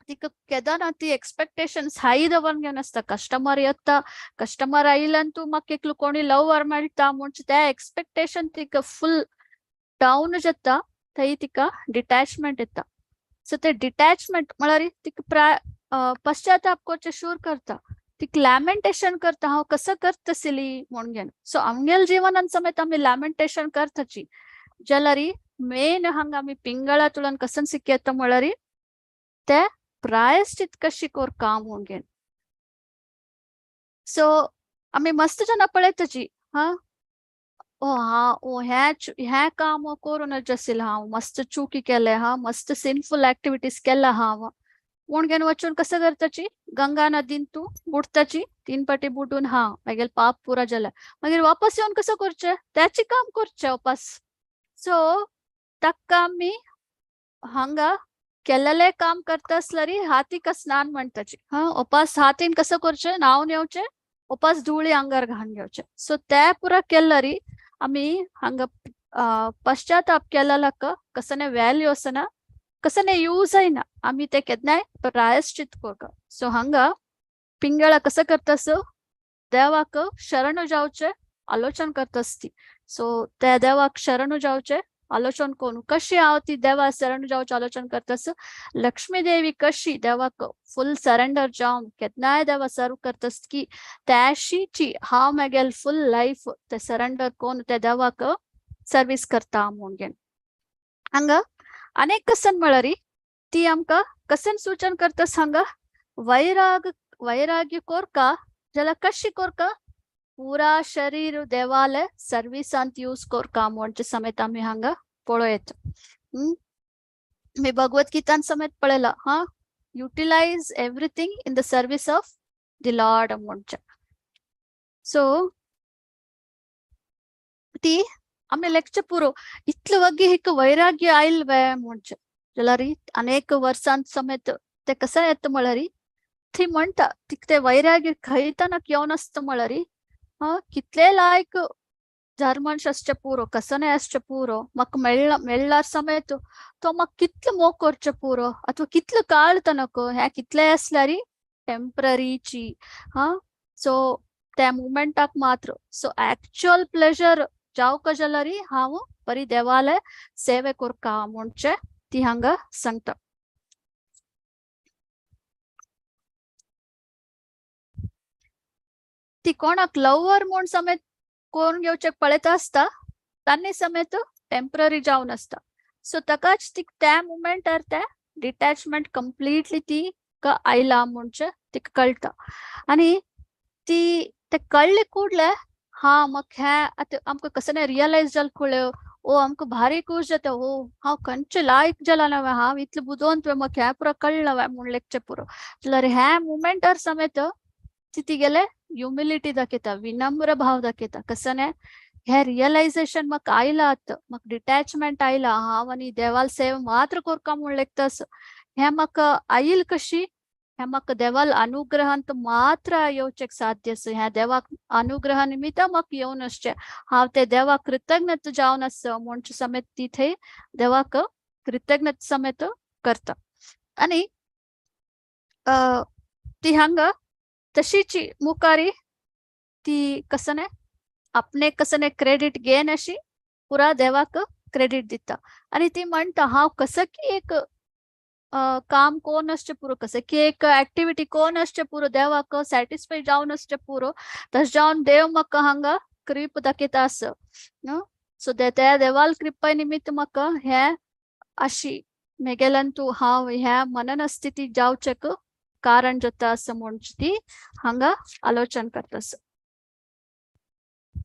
तिका केदना ती एक्सपेक्टेशन्स हाय दवरून घेवन आसता. कस्टमर येता, कस्टमर आयिल्ल्यान तूं म्हाका एकलो कोणी लवर मेळटा म्हणजे त्या एक्सपेक्टेशन तिका फुल डावन जाता, थंय तिका डिटॅचमेंट येता. सो ते डिटॅचमेंट म्हळ्यार तिका पश्चाताप करचें शूर करता, तिका लॅमेंटेशन करता, हांव कसं करतसली म्हणून घेवन. सो आमगेल जिवनान समेत आमी लॅमेंटेशन करताची. जाल्यार मेन हांगा आमी पिंगळा तुळन कसन शिकयता म्हळ्यार ते प्रायश्चित कशी कोरका म्हणून घेवन. सो आमी मस्त जाणां पळयताची, हा ओ हा ओ ह्या काम करून आशिल्लें हांव, मस्त चुकी केले हा, मस्त सिनफुल ऍक्टिव्हिटीज केला हांव म्हूण घेवन वचून कसं करताची गंगा नदीन तूं बुडताची, 3 पाटी बुडून हा मागीर पाप पुरा जालें. मागीर वापस येवन कसं करचें, त्याची काम करचें वापस. सो ताका आमी हांगा केलेलें काम करता आसल्यार हातीक स्नान म्हणटाची. हा उपास हातीन कसं करचें, न्हांवन येवचें, उपास धुळी आंगार घालून घेवचें. सो ते पुरा केल्यार आमी हांगा पश्चाताप केलेल्याक कसने व्हॅल्यू आसना, कसने यूज जायना, आमी ते केन्नाय प्रायश्चित करता. सो हांगा पिंगळा कसं करतास, देवाक शरण जावचें आलोचन करतास ती. सो त्या देवाक शरण जावचें आलोचन करून कशी हांव ती देवा शरण जावचें आलोचन करतास, लक्ष्मी देवी कशी देवाक फुल सरेंडर जावन केन्नाय देवा सर्व करतास की त्याशीची हांव मागेल फुल लायफ ते सरेंडर करून त्या देवाक सर्वीस करता म्हणून घेवन. हांगा अनेक कसन म्हळ्यार ती आमकां कसन सूचन करतास, हांगा वैराग वैराग्य कोरका जाल्यार कशी कोरका, पुरा शरीर देवाले सर्विसांत यूज कोरका म्हणचे समेत आमी हांगा पळयत. मी भगवत गीतान समेत पळयला, हा utilise everything in the service of the lord म्हणचे. सो ती आमी लेक्चर पुरो इतले वग्गी हिक वैराग्य आयल वे म्हणचे जाल्यार अनेक वर्सांत समेत ते कसं येता म्हळ्यार ती म्हणटा तिका ते वैराग्य खंयताना येवन आसता म्हळ्यार हा कितले लायक धर्मांश आसचें पुरो, कसने आसचें पुरो, म्हाका मेळ्ळार समेत तो म्हाका कितलो मोग करचें पुरो अथवा कितलो काळ तनक हें कितलें आसल्यार टेंपररीची. हा सो त्या मुमेंटाक मात्र. सो एक्चुअल प्लेजर जावका जाल्यार हांव बरी देवाले सेवे करका म्हणचे ती हांगा सांगता. ती कोणाक लवर म्हूण समेत कोण घेवचें पळयता आसता तांणी समेत टेंपररी जावन आसता. सो ताकाच ती त्या मुमेंटार त्या डिटॅचमेंट कंप्लिटली ती आयला म्हणचे तिका कळटा. आनी ती ते कळ्ळे ಕೂಡ್ಲೆ हा म्हाका हें आतां आमकां कसं रियलायज जालें कळ्ळ्यो, ओ आमकां भारी खूश जाता, ओ हांव खंयचे लायक जाला ना हांव इतलें बुदवंत तुवें म्हाका हें पुरो कळ्ळें म्हूण लेखचें पुरो. जाल्यार ह्या मुमेंटार समेत ती तिगेले ह्युमिलिटी दाखयता, विनम्र भाव दाखयता. कसं हे रियलायझेशन म्हाका आयलां आतां, म्हाका डिटॅचमेंट आयला, हांव आनी देवाल सेवा मात्र कोरका म्हूण लेखतास, हें म्हाका आयल कशी, हें म्हाका देवाल अनुग्रहांत मात्र येवचें साध्य आसा, ह्या देवाक अनुग्रह निमित्त म्हाका येवन आसचें, हांव ते देवाक कृतज्ञता जावन आसा म्हणचे समेत ती थंय देवाक कृतज्ञता समेत करता. आनी ती हांगा तशीची मुखारी ती कसने आपणे कसने क्रेडिट घेन अशी पुरा देवाक क्रेडिट दिता. आनी ती म्हणटा हांव कसं की एक काम कोण आसचें पुरो, कसं की एक एक्टिविटी कोण आसचें पुरो, देवाक सॅटिस्फाय जावन आसचें पुरो, तशें जावन देव म्हाका हांगा कृप दाखयता आसा. सो त्या देवाल कृपा निमित्त म्हाका हें अशी मेगेल्यान तूं हांव ह्या मननस्थिती जावचें कारण जाता आसा म्हूण ती हांगा आलोचन करता आसा.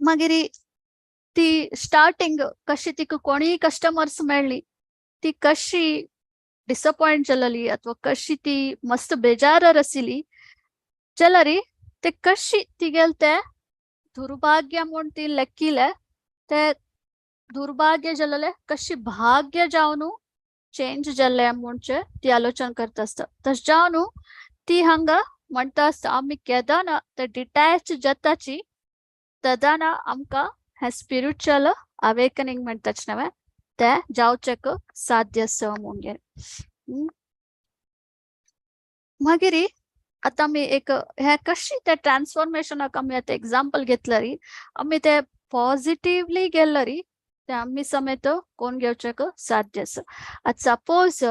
मागीर ती स्टार्टिंग कशी तिका कोणीय कस्टमर्स मेळ्ळी ती कशी डिसपॉयंट जाली अथवा कशी ती मस्त बेजारार आशिल्ली जाल्यार ते कशी तिगेल ते दुर्भाग्य म्हूण ती लेखिले ते दुर्भाग्य जालेले कशी भाग्य जावन चेंज जाल्ले म्हणचे ती आलोचन करता आसता. तशें जावन ती हांगा म्हणटा आसता आमी केदना ते डिटॅच जाताची तेदना आमकां हें स्पिरिच्युअल अवेकनिंग म्हणटाच नव्हे ते जावचेक साध्य आसा म्हणून. मागीर आतां आमी एक हे कशी ते ट्रान्सफॉर्मेशनाक आमी आतां एग्जाम्पल घेतल्यार आमी ते पॉझिटिवली गेल्यार ते आमी समेत कोण घेवचेक साध्य आसा. आतां सपोज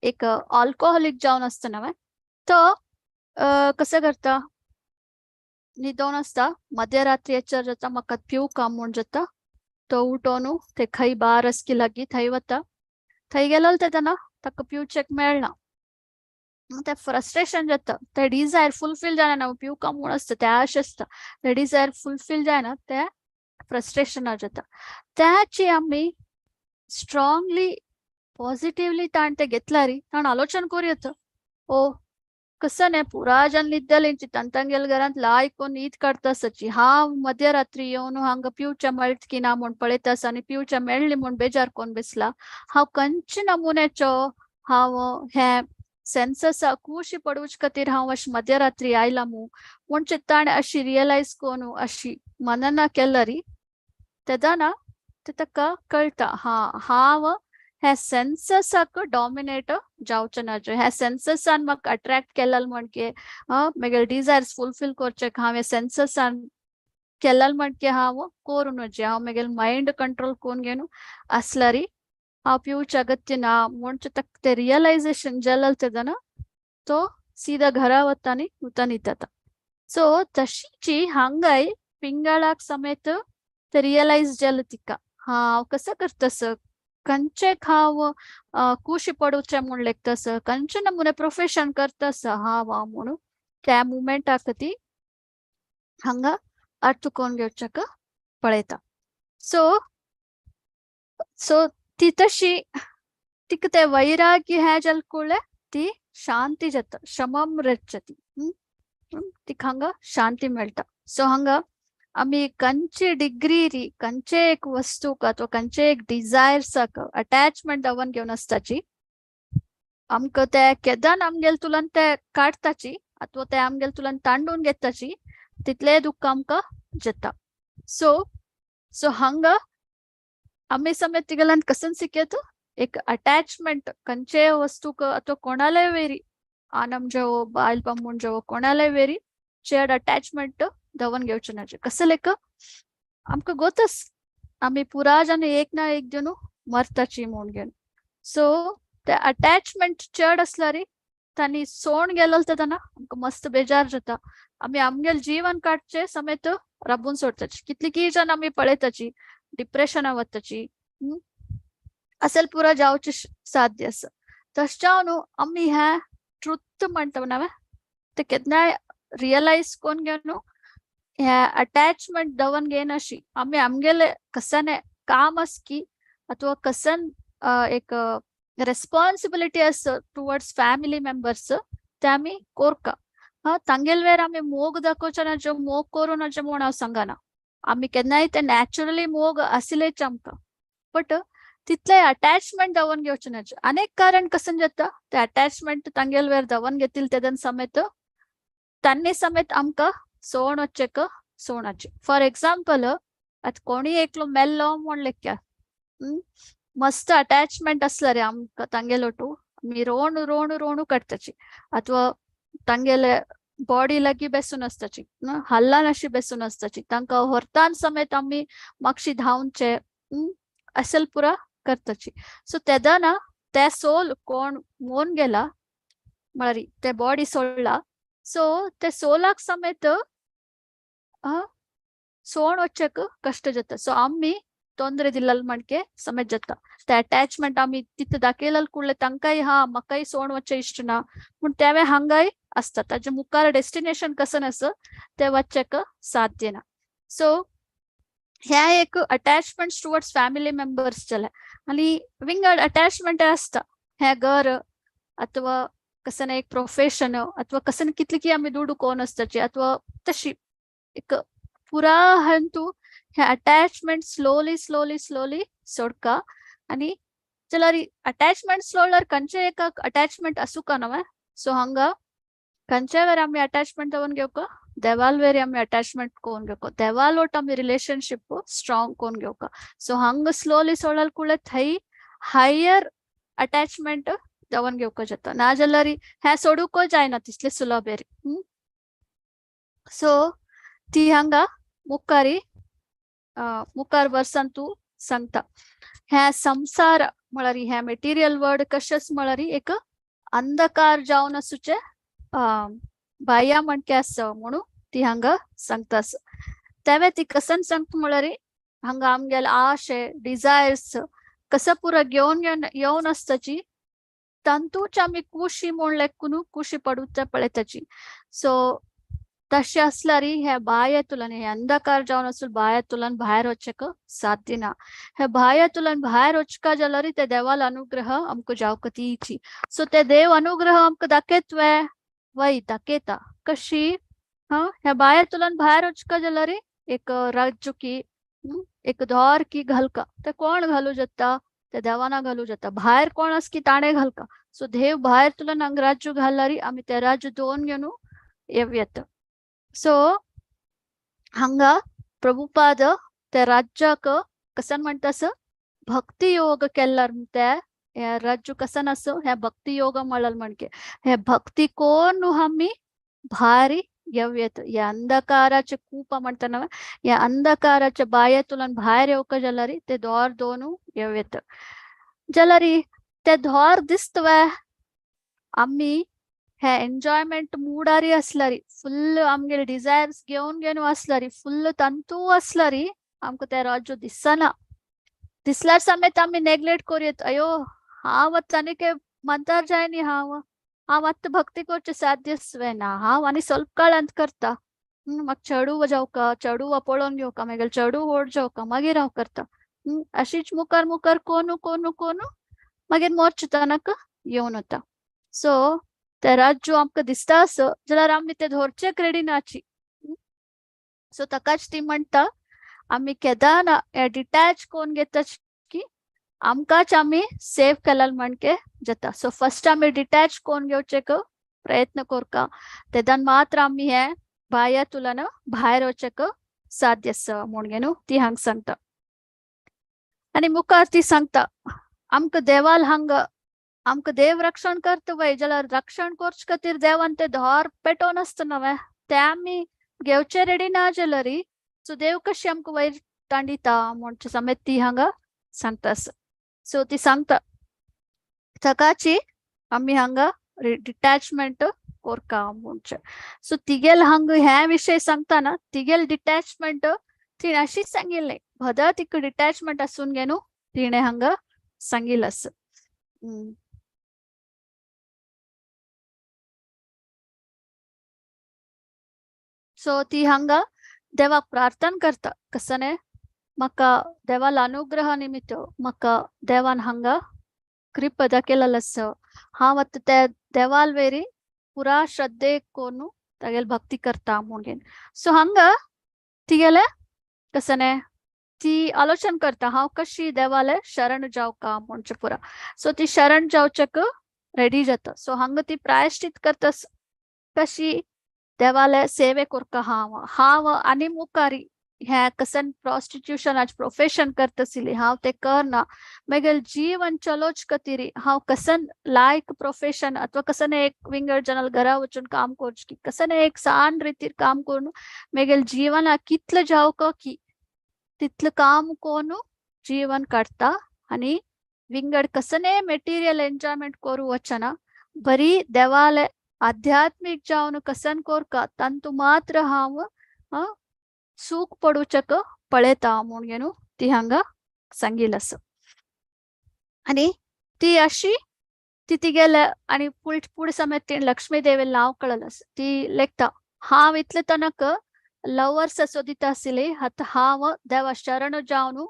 एक अल्कोहोलीक जावन आसता नव्हे तो कसं करता, न्हिदोन आसता, मध्यरात्री एचर जाता, म्हाका पिवका म्हूण जाता, तो उठोन ते खंय बार आसकी लागीं थंय वता, थंय गेलो तेन्ना ताका पिवचेक मेळना, ते फ्रस्ट्रेशन जाता, ते डिजायर फुलफील जायना, पिवका म्हूण आसता ते आश आसता, ते डिजायर फुलफील जायना, ते फ्रस्ट्रेशन जाता. त्याची आमी स्ट्रांगली पॉझिटिवली ताण ते घेतल्यार ताण आलोचन करूं येता, ओ कसं नाही पुरा जन निद्दलेंची तांगेल घरांत लायक न्हीद काडटा आसची, हांव मध्यरात्री येवन हांगा पिवच्या मेळट की ना म्हूण पळयता आसा आनी पिवच्या मेळ्ळी म्हूण बेजार कोण बेसला, हांव खंयचे नमुन्याचो हांव हे सेन्ससा कुशी पडूच खातीर हांव अशें मध्यरात्री आयला मू म्हूण ताणें अशी रियलायज करून अशी मनना केल्यार तेदना ते ताका कळटा हा हांव हे सेन्ससाक डॉमिनेट जावचें ना, ह्या सेन्ससान म्हाका अट्रॅक्ट केल्याल म्हणके म्हगेले डिजायर्स फुलफील करचें हांव हे सेन्ससान केल्याल म्हणके हांव करूं नजे, हांव म्हगेले मायंड कंट्रोल करून घेवन आसल्यार हांव पिवचें अगत्य ना म्हूण ताका ते रियलायजेशन जालें तेदना तो सीधा घरा वता आनी उता न्हिदता. सो तशीची हांगाय पिंगळाक समेत ते रियलायज जालें तिका, हांव कसं करतस, खंयचेक हांव कुशी पडुचें म्हूण लेखतस, खंयचे नमुने प्रोफेशन करतस हांव हांव म्हणून त्या मुमेंटाक ती हांगा अर्थ कोण घेवच्याक पळयता. सो सो ती तशी तिका ते वैराग्य हें जालें कळ्ळें ती शांती जाता, शमम रचती, तिका हांगा शांती मेळटा. सो हांगा आमी खंयचे डिग्री री खंयचे एक वस्तूक अथवा खंयचे एक डिजायर्साक अटॅचमेंट दवन घेवन आसताची आमकां ते केदान आमगेले तुलन ते काडटाची अथवा ते आमगेले तुलन तांडून घेताची तितलें दुख्ख आमकां जाता. सो सो हांगा आमी समेत तिगेल्यान कसन शिकयत एक अटॅचमेंट खंयचे वस्तूक अथवा कोणाले वेरी आनम जावो बायल बामूण जावो कोणाले वेरी चड अटॅचमेंट दवन घेवचें ना. कसं लेख आमकां गोतस आमी पुरा जाण एक ना एक दिन मरताची म्हूण घेवन. सो ते अटॅचमेंट चड आसल्यार तांणी सोण गेलो तेन्ना आमकां मस्त बेजार जाता, आमी आमगेले जीवन काडचे समेत राबून सोडटाची, कितली जण आमी पळयताची डिप्रेशना वताची असेल पुरा जावचे साध्य आसा. तशें जावन आमी हें ट्रुथ म्हणटा नव्हे ते केन्नाय रियलायज करून घेवन ह्या अटॅचमेंट दवन घेयनाशी आमी आमगेले कसाने काम आसकी अथवा कसन एक रेस्पॉन्सिबिलिटी आसा टुवर्ड्स फॅमिली मेंबर्स ते आमी कोरका. हा तांगेल वेर आमी मोग दाखोवचे ना, जो मोग करूं नजे म्हूण हांव सांगना, आमी केन्नाय ते नॅचरली मोग आशिल्लेच आमकां, बट तितले अटॅचमेंट दवन घेवचें ना. अनेक कारण कसन जाता ते अटॅचमेंट तांगेल वेर दवन घेतील तेदन समेत तांणी समेत आमकां सोण वचेक सोणाचे. फॉर एक्झाम्पल आतां कोणी एकलो मेल्लो म्हूण लेख्या मस्त अटॅचमेंट आसल्यार आमकां तांगेलो टू आमी रोणू रोणू रोणू काडटाची अथवा तांगेले बॉडी लागीं बेसून आसताची, हल्लान अशी बेसून आसताची, तांकां व्हरतान समेत आमी मागशी धांवचे असेल पुरा करताची. सो तेदना ते सोल कोण मोन गेला म्हळ्यार ते बॉडी सोडला, सो ते सोलाक समेत सोण वचक कश्ट जाता. सो आमी ತೊಂದರೆ दिल्लल मणके समेत जाता ते अटॅचमेंट आमी तितू दाखयलल कुडले तांकांय हा म्हाकाय सोण वचचें इश्ट ना पूण तेवे हांगाय आसता ताजे मुखार डेस्टिनेशन कसन आसा ते वचचेक साध्य ना. सो ह्या एक अटॅचमेंट टुवर्ड्स फॅमिली मेंबर्स जाले आनी विंगड अटॅचमेंट आसता हे घर अथवा कसन एक प्रोफेशन अथवा कसन कितली की आमी दुडू कोण आसताची अथवा तशी एक पुरा हंतू हे अटॅचमेंट स्लोली स्लोली स्लोली सोडका. आनी जाल्यार अटॅचमेंट सोडल्यार खंयचे एक अटॅचमेंट आसूं का नव्हे. सो हांगा खंयच्या वेर आमी अटॅचमेंट दवरून घेवका, देवाल वेर आमी अटॅचमेंट कोन घेवका, देवाल ಒಟ್ಟು आमी ರಿಲೇಶನ್ಶಿಪ್ ಸ್ಟ್ರಾಂಗ್ ಕೋನ್ घेवका. ಸೊ ಹಂಗ ಸ್ಲೋಲಿ ಸೋಳಲ್ ಕೂಡ ಥೈ हायर अटॅचमेंट दवन घेवका जाता. ना जाल्यार हें सोडूंक जायना तितले सुलभ. सो ती हांगा मुखारी मुखार वर्सान तूं सांगता ह्या संसार म्हळ्यार ह्या मेटिरियल वर्ड कशेंच म्हळ्यार एक अंधकार जावन आसूचे बाया म्हणके आसा म्हणून ती हांगा सांगता. तेवे ती कसन सांगता म्हळ्यार हांगा आमगेले आशे डिजायर्स कसं पुरा घेवन घेवन येवन आसताची तांतूच आमी कुशी म्हूण लेखून कुशी पडूच पळयताची. सो तशें आसल्यार हे बायेंतल्यान हे अंधकार जावन आसून बायेंतल्यान भायर वचक साध्य ना. हे बायेंतल्यान भायर वचका जाल्यार ते देवाल अनुग्रह आमकां जावक दिची. सो ते देव अनुग्रह आमकां दाखयतवे वय दाखयता कशी हा ह्या बायेंतल्यान भायर वचका जाल्यार एक राज्य एक दोर की घालका ते कोण घालू जाता, ते देवाना घालू जाता. भायर कोण आस की ताणें घालका. सो देव भायर तुला हांगा राज्य घालल्यार आमी ते राज्य दोन घेवन येवयेत. सो हांगा प्रभुपाद त्या राज्याक कसन म्हणटा आस भक्ती योग केल्यार ते ह्या राज्य कसन आस ह्या भक्ती योग म्हणल म्हणके हे भक्ती कोण आमी भारी येवयेत. ह्या अंधकाराचे कूप म्हणटा न्हय ह्या अंधकाराच्या बायेंतल्यान भायर येवका जाल्यार ते दोर दोनू येवयेत. जाल्यार ते दोर दिसतवे आमी हे एन्जॉयमेंट मुडारी आसल्यार फुल्ल आमगेले डिजायर्स घेवन घेवन आसल्यार फुल्ल तंतू आसल्यार आमकां ते राज्य दिसना. दिसल्यार समेत आमी नेग्लेक्ट करूं अयो हांव आतां आनीक मंतार जायनी, हांव हांव आतां भक्ती करचें साध्यच ना, हांव आनी ಸ್ವಲ್ಪ काळांत करता, म्हाका चेडूं जावका, चेडूं पळोवन घेवका, मागीर चेडूं व्हड जावका मागीर हांव करता. अशीच मुखार मुखार कोनू कोनू कोनू मागीर मोर्च तनक येवन वता. सो ते राज्य आमकां दिसता आस जाल्यार आमी ते धरचेक रेडी नाची. सो ताकाच ती म्हणटा आमी केदाना डिटॅच कोन घेता की आमकांच आमी सेव केल्यार म्हणके जाता. सो फर्स्ट आमी डिटॅच कोन घेवचे प्रयत्न करका तेदान मात्र आमी हे बाया तुला भायर वचक साध्य आसा म्हूण न्हू ती हांगा सांगता. आनी मुखार ती सांगता आमकां देवाल हांगा आमकां देव रक्षण करता वय जाल्यार रक्षण करचे खातीर देवान ते धोर पेटोवन आसता न्हय ते आमी घेवचे रेडी ना जाल्यार सो देव कशी आमकां वयर तांडिता म्हणचे समेत ती हांगा सांगता. सो ती सांगता ताकाची आमी हांगा डिटॅचमेंट कोरका म्हणचे. सो तिगेल हांगा ह्या विशय सांगता तिगेल डिटॅचमेंट तिणें अशीच सांगिल्लें भदा तिका डिटॅचमेंट आसून गे न्हू तिणें हांगा सांगिल्लें आसा. सो ती हांगा देवाक प्रार्थना करता कसने म्हाका देवाल अनुग्रह निमित्त म्हाका देवान हांगा कृपा दाखयलेलो आसा, हांव आतां त्या देवाल वेरी पुरा श्रद्धे कोनू तागेली भक्ती करता म्हणून. सो हांगा तिगेले कसने ती आलोचन करता हांव कशी देवाले शरण जावका म्हणचे पुरा. सो ती शरण जावचेक रेडी जाता. सो हांगा ती प्रायश्चित करता कशी देवाले सेवे करका हांव हांव आनी मुखारी ह्या कसन प्रॉस्टिट्यूशन आज प्रोफेशन करता आशिल्ली हांव तें करना, मागीर जीवन चलोच खातीर हांव कसन लायक प्रोफेशन अथवा कसन एक विंगड जनल घरा वचून काम करचें की कसन एक सान रितीर काम करून मागीर जीवनाक कितलें जावका की तितलें काम कोन जीवन काडटा आनी विंगड कसने मेटिरियल एन्जॉयमेंट करूं वचना, बरी देवाले आध्यात्मीक जावन कसन कोरका तांतू मात्र हांव सूख पडूचक पळयता म्हूण न्हू ती हांगा सांगिल्लें आसा. आनी ती अशी ती तिगेले आनी फुडें समेत तिणें लक्ष्मी देवीलें नांव कळलें आसा. ती लेखता हांव इतले तनक लवर्स सोदिता आशिल्ली आतां हांव देवा शरण जावन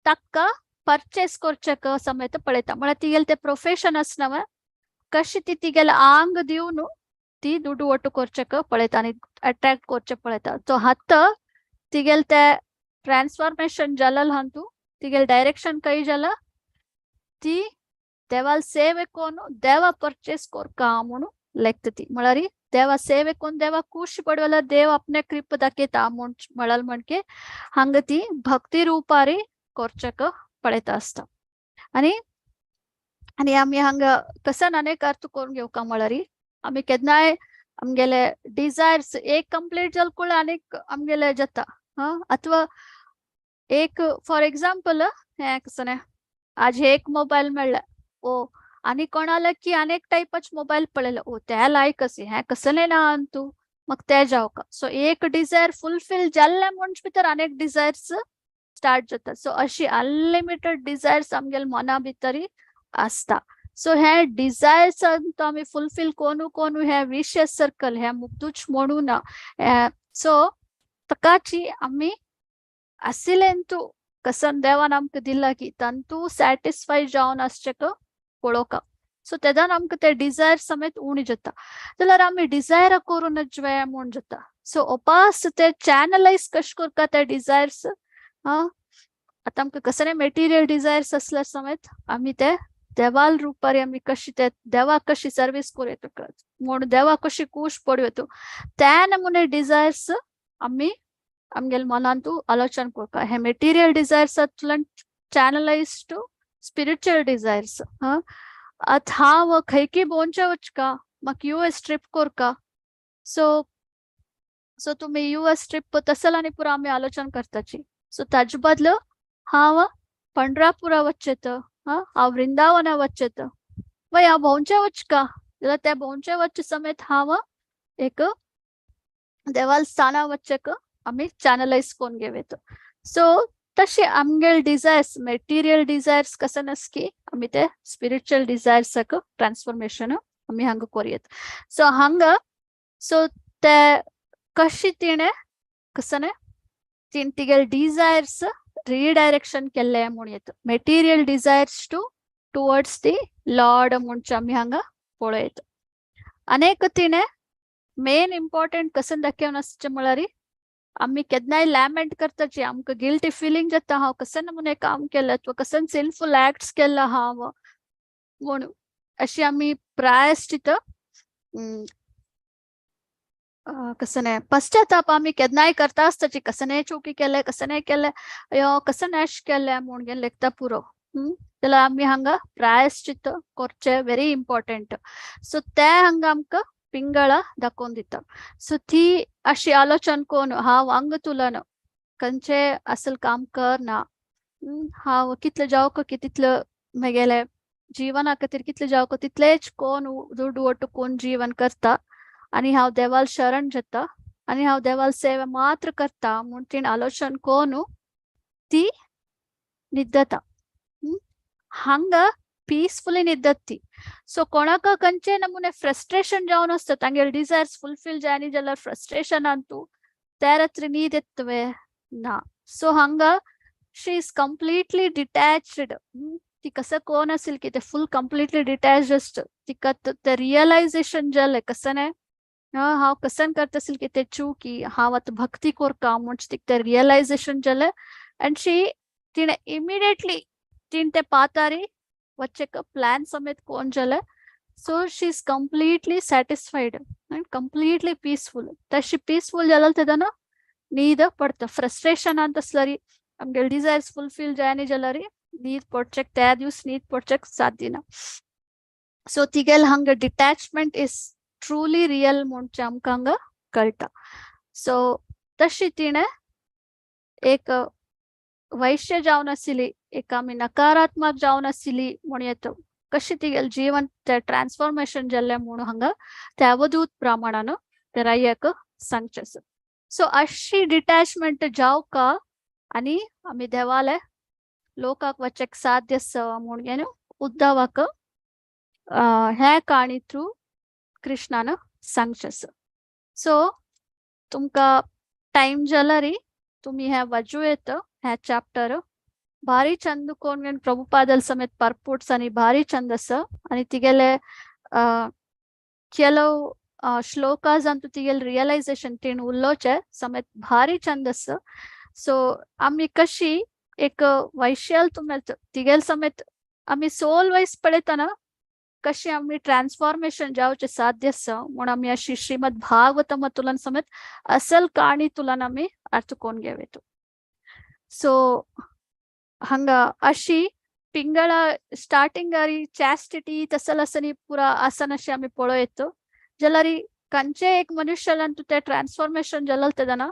ताका परचेस करचेक समेत पळयता. म्हळ्यार तिगेलें तें प्रोफेशन आसा न्हय कशी ती तिगेलें आंग दिवन ती दुडू ಒಟ್ಟು करचेक पळयता आनी अट्रॅक्ट करचें पळयता. सो आतां तिगेलें तें ट्रान्सफॉर्मेशन जालें हातूं तिगेलें डायरेक्शन खंय जाला ती देवाल सेवे कोन देवा परचेस कोरका म्हणून लेखता ती. म्हळ्यार देवा सेवे कोन देवा खुश पडवेला देव आपणे कृप दाखयता म्हूण म्हळाल म्हणके हांगा ती भक्ती रुपारी कोरचक पळयता आसता. आनी आनी आमी हांगा कसन अनेक अर्थ करून घेवका म्हळ्यार आमी केन्नाय आमगेले डिजायर्स एक कंप्लीट जाल कुळ आनीक आमगेले जाता. हा, अथवा एक फॉर एग्जाम्पल हें कसं आज एक मोबायल मेळ्ळा ओ आनी कोणाला की अनेक टायपाच मोबायल पळयलो ओ त्या लायक असी हें कसलें ना अंतू मग ते जावका. सो एक डिजायर फुलफिल जाल्ले म्हणचे भितर अनेक डिजायर्स स्टार्ट जाता. सो अशी अनलिमिटेड डिजायर्स आमगेले मना भितरी आसता. सो हे डिजायर्स आमी फुलफिल कोनू कोनू हे विशस सर्कल हे मुक्तूच म्हणू ना. सो तकाची आमी आशिल्लें कसन देवान आमकां दिला की तांतू सॅटिस्फाय जावन आसचें पळोवका. सो तेदान आमकां ते डिजायर समेत उणी जाता. जाल्यार आमी डिजायर करून वे म्हूण जाता. सो उपास ते चॅनलायज कशें करता ते डिजायर्स. हा, आतां आमकां कसले मेटिरियल डिजायर्स आसल्यार समेत आमी ते देवाल रुपारी आमी कशी ते देवाक कशी सर्वीस करूं येता म्हूण देवाक कशी खूश पडूं येता त्या नमुने डिजायर्स आमी आमगेले मनांतू आलोचन करता. हे मेटिरियल डिजायर्सांतल्यान चॅनलायज टू स्पिरिच्युअल डिजायर्स. हा, आतां हांव खंयकी भोंवचे वचका म्हाका US trip करका. सो सो तुमी US trip तसल आनी पुरो आमी आलोचन करताची. सो ताजे बदलो हांव पंढरापुरा वचचें, हा हांव वृंदावना वचचें, वय हांव भोंवचे वचका जाल्यार त्या भोंवचे वचचे समेत हांव एक देवाल स्थाना वचचें आमी चॅनलायज करून घेवं. सो तशे आमगेले डिजायर्स मेटिरियल डिजायर्स कशें नासकी आमी ते स्पिरिच्युअल डिजायर्साक ट्रान्सफॉर्मेशन आमी हांगा करूं. सो हांगा सो ते कशी तिणें कसं तिणें तिगेले डिजायर्स रिडायरेक्शन केल्ले म्हूण येता. Material desires to towards the lord म्हणचे आमी हांगा पळयता. अनेक तिणें मेन इम्पॉर्टंट कसन दाखोवन आसचें म्हळ्यार आमी केन्नाय लॅमेंट करताची आमकां गिल्टी फिलींग जाता हांव कसन नमुने काम केलें अथवा कसन सिनफूल एक्ट्स केला हांव म्हूण अशी आमी प्रायश्चित कसं पश्चाताप आमी केन्नाय करता आसताची कसने चुकी केले कसने केले अयो कसन एश केले म्हूण घेवन लेखता पुरो. जाल्यार आमी हांगा प्रायश्चित करचें व्हेरी इम्पॉर्टंट. सो ते हांगा आमकां पिंगळा दाखोवन दिता. सो ती अशी आलोचन कोन हांव अंग तुलन खंयचे असल काम करना, हांव कितले जावक की तितले म्हगेले जिवना खातीर कितले जावक तितलेच कोण दुडू वट्टू कोण जीवन करता आनी हांव देवाल शरण जाता आनी हांव देवाल सेवा मात्र करता म्हूण तिणें आलोचन कोन ती निद्दता. हांगा पीसफुली निद्दत ती. सो कोणाक खंयचे नमुने फ्रस्ट्रेशन जावन आसता तांगेले डिजायर्स फुलफिल जायनी जाल्यार फ्रस्ट्रेशन अंतू त्या रात्री न्हीद येतवे ना. सो हांगा शी is completely detached. ती कसं कोण असेल की ते फुल कंप्लिटली डिटॅच्ड आसता. तिका ते रियलायझेशन जालें कसं न्हय हांव कसन करता असेल की ते चूकी हांव आतां भक्ती करता म्हूण तिका ते रियलायझेशन जालें आनी शी तिणें इमिडिएटली तिणें ते पातारी वच्चें प्लॅन समेत कोण जालें. So she is completely satisfied and completely peaceful. तशी पीसफूल जाल्यार तेदना न्हीद पडटा. फ्रस्ट्रेशनांत आसल्यार आमगेले डिजायर्स फुलफील जायना जाल्यार न्हीद पडचेक त्या दिवस न्हीद पडचेक साध्य ना. सो तिगेले हांगा डिटॅचमेंट is truly real म्हणचें आमकां हांगा कळटा. सो तशी तिणें एक वैश्य जावन आशिल्ली एक आमी नकारात्मक जावन आशिल्ली म्हूण येता कशी तिगेलें जीवन ते ट्रान्सफॉर्मेशन जाल्लें म्हूण हांगा त्या अवधूत प्रमाणान ते राय्याक सांगचें आसा. सो अशी डिटॅचमेंट जावका आनी आमी देवाले लोकाक वचेक साध्य आसा म्हूण घेवन उद्धवाक ह्या काणी थ्रू कृष्णान सांगचें आसा. सो तुमकां टायम जाल्यार तुमी हें वाजूं येता ह्या चॅप्टर भारी चंद कोण प्रभुपादल समेत परपोर्ट्स आनी भारी चंद आसा आनी तिगेले ಕೆಲವು ಶ್ಲೋಕಾಸ್ ಅಂತೂ तिगेले रियलायझेशन तिणें उलोवचें समेत भारी चंद आसा. सो आमी कशी एक वैश्याल तुमी तिगेले समेत आमी सोल वायज पळयतना कशें आमी ट्रान्सफॉर्मेशन जावचें साध्य आसा म्हूण आमी अशी श्रीमद भागवतम तुलन समेत असल काणी तुलन आमी अर्थ कोण घेवेतो. सो हांगा अशी पिंगळा स्टार्टिंग चॅस्टिटी तसल आसनी पुरा आसन अशें आमी पळयतो जाल्यार खंयचे एक मनुष्यालान ते ट्रान्सफॉर्मेशन जालें तेन्ना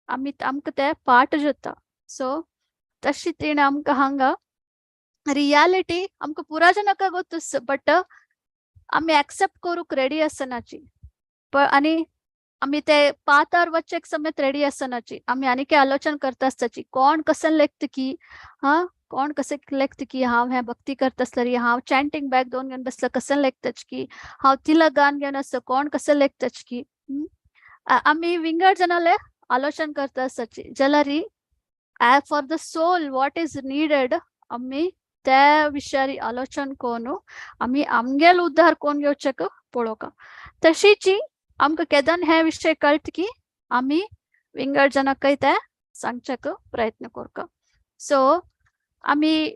आमी आमकां ते पाठ जाता. सो तशी तिणें आमकां हांगा रियालिटी आमकां पुरा जनाका गोत्तुस बट आमी एक्सेप्ट करूंक रेडी आसनाची आनी आमी ते पातार वचेक समेत रेडी आसनाची. आमी आनीक आलोचन करता आसताची कोण कसन लेखता की हा कोण कशें लेखता की हांव हें भक्ती करता आसल्यार हांव चॅन्टिंग बॅग दोन घेवन बसला कसन लेखताच की हांव तिलक गान घेवन आसता कोण कशें लेखताच की आमी विंगड जनाले आलोचन करता आसताची. जाल्यार for the soul what is needed आमी त्या विशयारी आलोचन करून आमी आमगेल उद्धार कोण घेवचेक पळोवका. तशीची आमकां केदन हे विशय कळटा की आमी विंगड जनाकय ते सांगच्याक प्रयत्न करता. सो आमी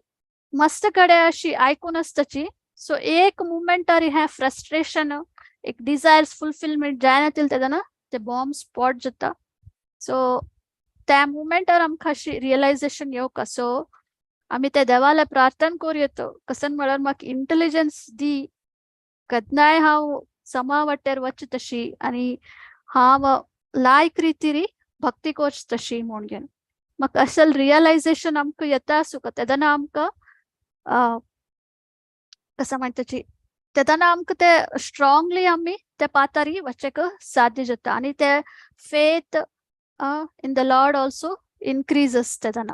मस्त कडेन अशी आयकून आसताची. सो एक मुमेंटारी हें फ्रस्ट्रेशन एक डिजायर्स फुलफिलमेंट जायना तेन्ना ते बॉम्ब स्पॉट जाता. सो त्या मुमेंटार आमकां अशी रियलायजेशन येवका. सो आमी त्या देवाला प्रार्थना करूं येतो कसन म्हळ्यार म्हाका इंटेलिजन्स दी केन्नाय हांव समा वाटेर वच तशी आनी हांव लायक रितीरी भक्ती करच तशी म्हूण घेवन म्हाका असल रियलायजेशन आमकां येता आसूं तेन्ना आमकां कसं म्हणटाची तेन्ना आमकां ते स्ट्रॉंगली आमी त्या पातारी वचेक साध्य जाता आनी ते faith in the Lord also increases तेन्ना.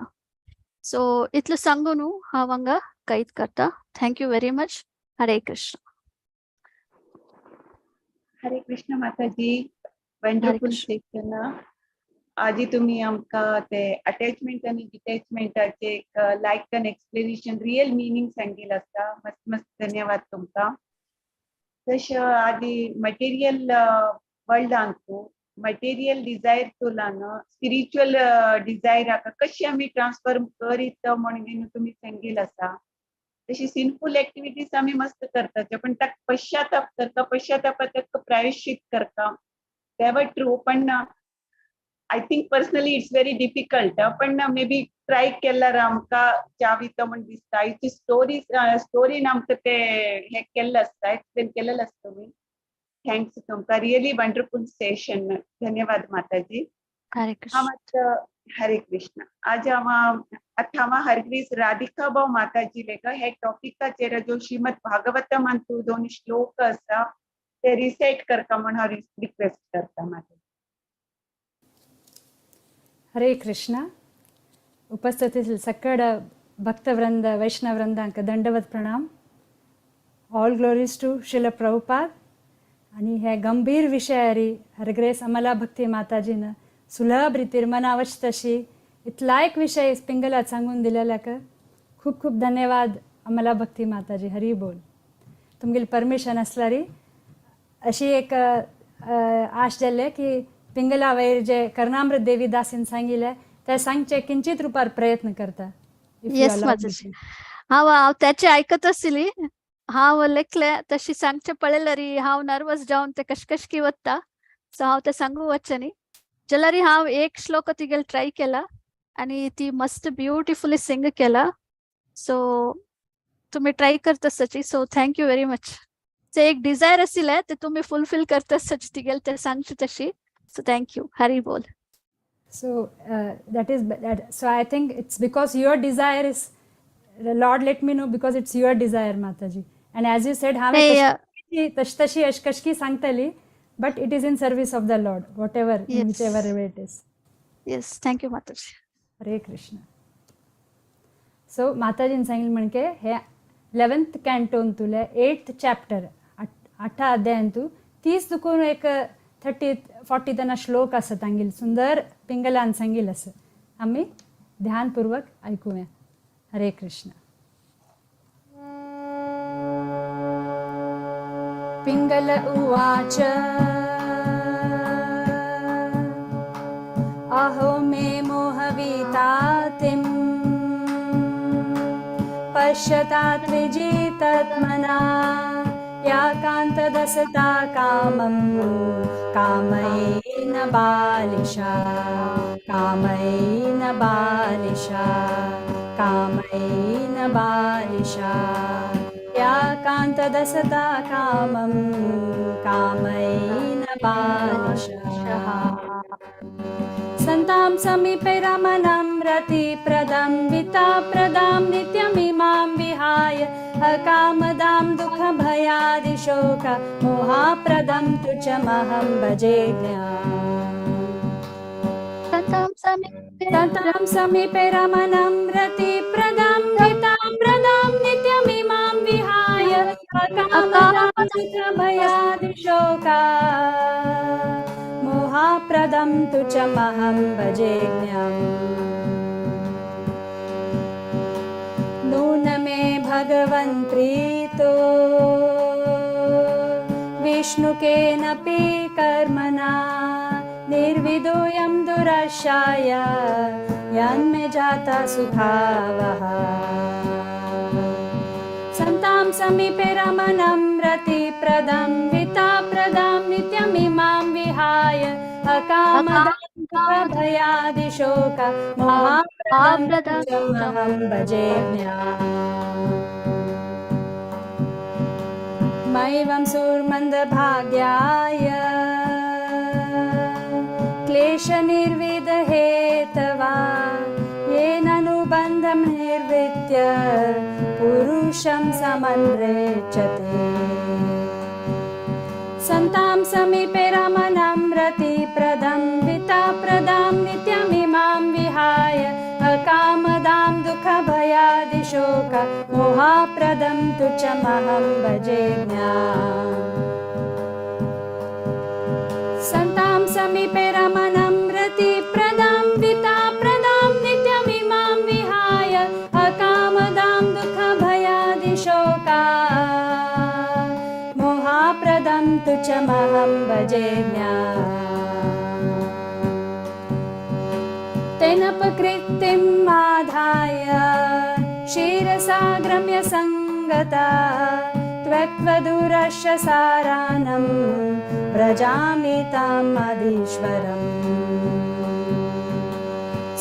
सो इतलें सांगून हांव हांगा कैद करता. Thank you very much. Hare Krishna. Hare Krishna Mataji, wonderful session. आजी तुम्ही आमकां ते अटॅचमेंट आनी डिटॅचमेंटाचे एक लायक अन एक्सप्लेनेशन रियल मिनींग सांगिल आसा. मस्त मस्त धन्यवाद तुमकां. तशें आदी मटेरियल वर्ल्डांतू मटेरियल डिजायर तुलान स्पिरिच्युअल डिजायराक कशी आमी ट्रान्सफॉर्म करीत म्हणून तुमी सांगिल आसा. तशी सिनफूल एक्टिविटीज आमी मस्त करतात पण ताका पश्चाताप करता, पश्चातापाक ताका प्रायश्चित करता ते ट्रू. पण I think personally it's very difficult पण मे बी ट्राय केल्यार आमकां जावितो म्हण दिसता. आयची स्टोरी स्टोरीन आमकां ते हे केल्लें आसता, एक्सप्लेन केलेलें आसता तुमी. Thanks तुमकां, रियली वंडरफूल सेशन. धन्यवाद माताजी. हरे कृष्ण. हरे कृष्ण. आज हांव आतां हांव हरग्रीस राधिका भाऊ माताजी लेखा हे टॉपिकाचेर जो श्रीमद भागवतमांतू दोन श्लोक आसा ते रिसायट करता म्हण हांव रिक्वेस्ट करता माता. हरे कृष्ण. उपस्थित सकड भक्तवृंद वैष्णववृंदांक दंडवत प्रणाम. All glories to Srila Prabhupada. आणि हे गंभीर विषयारी हरग्रेस अमला भक्ती माताजीनं सुलभ रीतीर मनावश तशी इतला एक विषय पिंगलात सांगून दिलेल्याक खूप खूप धन्यवाद अमला भक्ती माताजी. हरी बोल. तुमगेली परमिशन असल्यारी अशी एक आश जाल्ले की पिंगला वयर जे कर्णामृत देवी दासीन सांगिले ते सांगचे किंचित रुपार प्रयत्न करता. येस माताजी, हांव हांव त्याचे आयकत आसली. हांव लेखले तशी सांगचे पळयल्यार हांव नर्वस जावन ते कशकशकी वता. सो हांव ते सांगू वचचे न्ही. जाल्यार हांव एक श्लोक तिगेल ट्राय केला आनी ती मस्त ब्युटिफुली सिंग केला. सो तुमी ट्राय करता आसताची. So thank you very much. ते एक डिजायर आशिल्लें ते तुमी फुलफील करता आसताची तिगेल ते सांगची तशी. So thank you. Hari बोल. So that is that. So I think it's because your desire is, the Lord let me know because it's your desire, Mataji. And as you said, हांवें तशी तशी अशकशकी सांगतली, but it is in service of the Lord, whatever, in whichever way it is. Yes, thank you, Mataji. Hare Krishna. So माताजीन सांगितलं म्हणके हे 11th कॅन्टोन तुले 8th chapter 8 अध्यायांतू 30 Dukun एक 30-40 तना श्लोक आसा तांगेल सुंदर पिंगलान सांगिल असं आम्ही ध्यानपूर्वक ऐकूया. हरे कृष्ण. पिंगल उवाच अहो मे मोहवितातिं पश्यता त्रिजितत्मना या कान्तदसता कामं कामयेन बालिशा कामयेन बालिशा कामयेन बालिशा या कान्तदसता कामं कामयेन बालिशा। सन्तां समीपे रमणं रतिप्रदं विताप्रदां नित्यमिमां विहाय अकामदां दुःखभयादिशोक मोहाप्रदं तु च महं भजे ज्ञाम्। सन्तां समीपे रमणं रतिप्रदं विताप्रदां नित्यमिमां विहाय अकामदां दुःखभयादिशोक मोहाप्रदं तु च महं भजे ज्ञाम्। नूनमे भगवन् प्रीतो विष्णुकेनपि कर्मणा निर्विदोऽयं दुराशाय यन्मे जाता सुखावहा। सन्तां समीपे रमणं रतिप्रदं विताप्रदां नित्यमिमां विहाय अकामदां भयादिशोक मोहाप्रदं च महं भजे ज्ञाम्। मैवं सुर्मन्दभाग्याय क्लेशनिर्विदहेतवा येनानुबन्धं निर्वृत्य पुरुषं समन्वृच्छते। सन्तां समीपे रमणं रतिप्रदं विताप्रदां नित्यमिमां विहाय अकामदां दुःखभयादिशोक मोहाप्रदं तु च महं भजे ज्ञाम्। सन्तां समीपे रमणं रतिप्रदां विताप्रदां नित्यमिमां विहाय अकामदां दुःखभयादिशोका मोहाप्रदं तु च महं भजे ज्ञाम्। तेन प्रकृतिम् आधाय क्षीरसाग्रम्य सङ्गता त्वक्वदुरशसारानं व्रजामि ताम् अधीश्वरम्।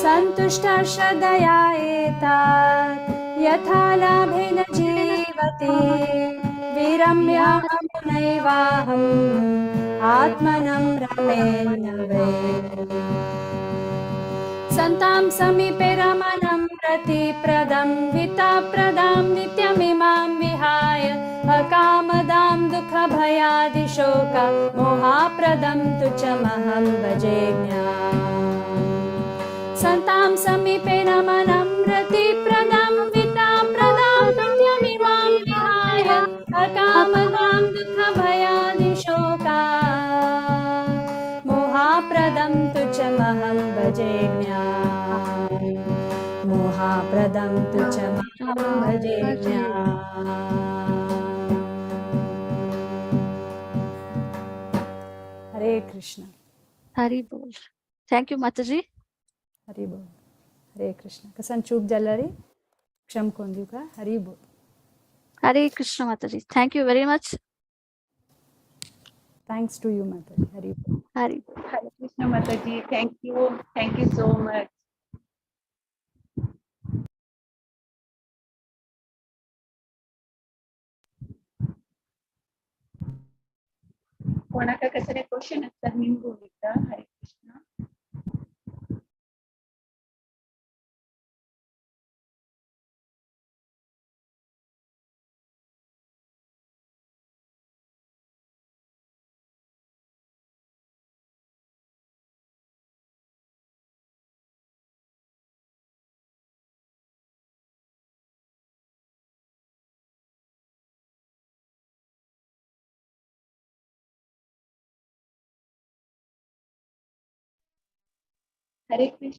सन्तुष्टा श्रद्धया एतात् यथा लाभेन जीवति विरम्य नैवाहम् आत्मनं रमेण वै। सन्तां समीपे रमणं रतिप्रदं विताप्रदां नित्यमिमां विहाय अकामदां दुःखभयादिशोक मोहाप्रदं तु च महं भजे ज्ञाम्। सन्तां समीपे रमणं रतिप्रदं विताप्रदां नित्यमिमां विहाय अकामदां दुःखभयादिशोक मोहाप्रदं तु च महं भजे ज्ञाम्। मोहाप्रदं तु च महं भजे ज्ञाम्। हरे कृष्ण। हरि बोल। Thank you Mataji. Hari बोल। हरे कृष्ण। कसन चूक जाल्यार क्षम कोन दिवका। हरि बोल। Hare Krishna Mataji. Thank you very much. Thanks to you Mataji. Hari बोल। हरि बोल। Hare Krishna Mataji, thank you so much. कोणाका कसले क्वेश्चन असतात निंबू उलयता. हरे कृष्ण. हरे कृष्ण.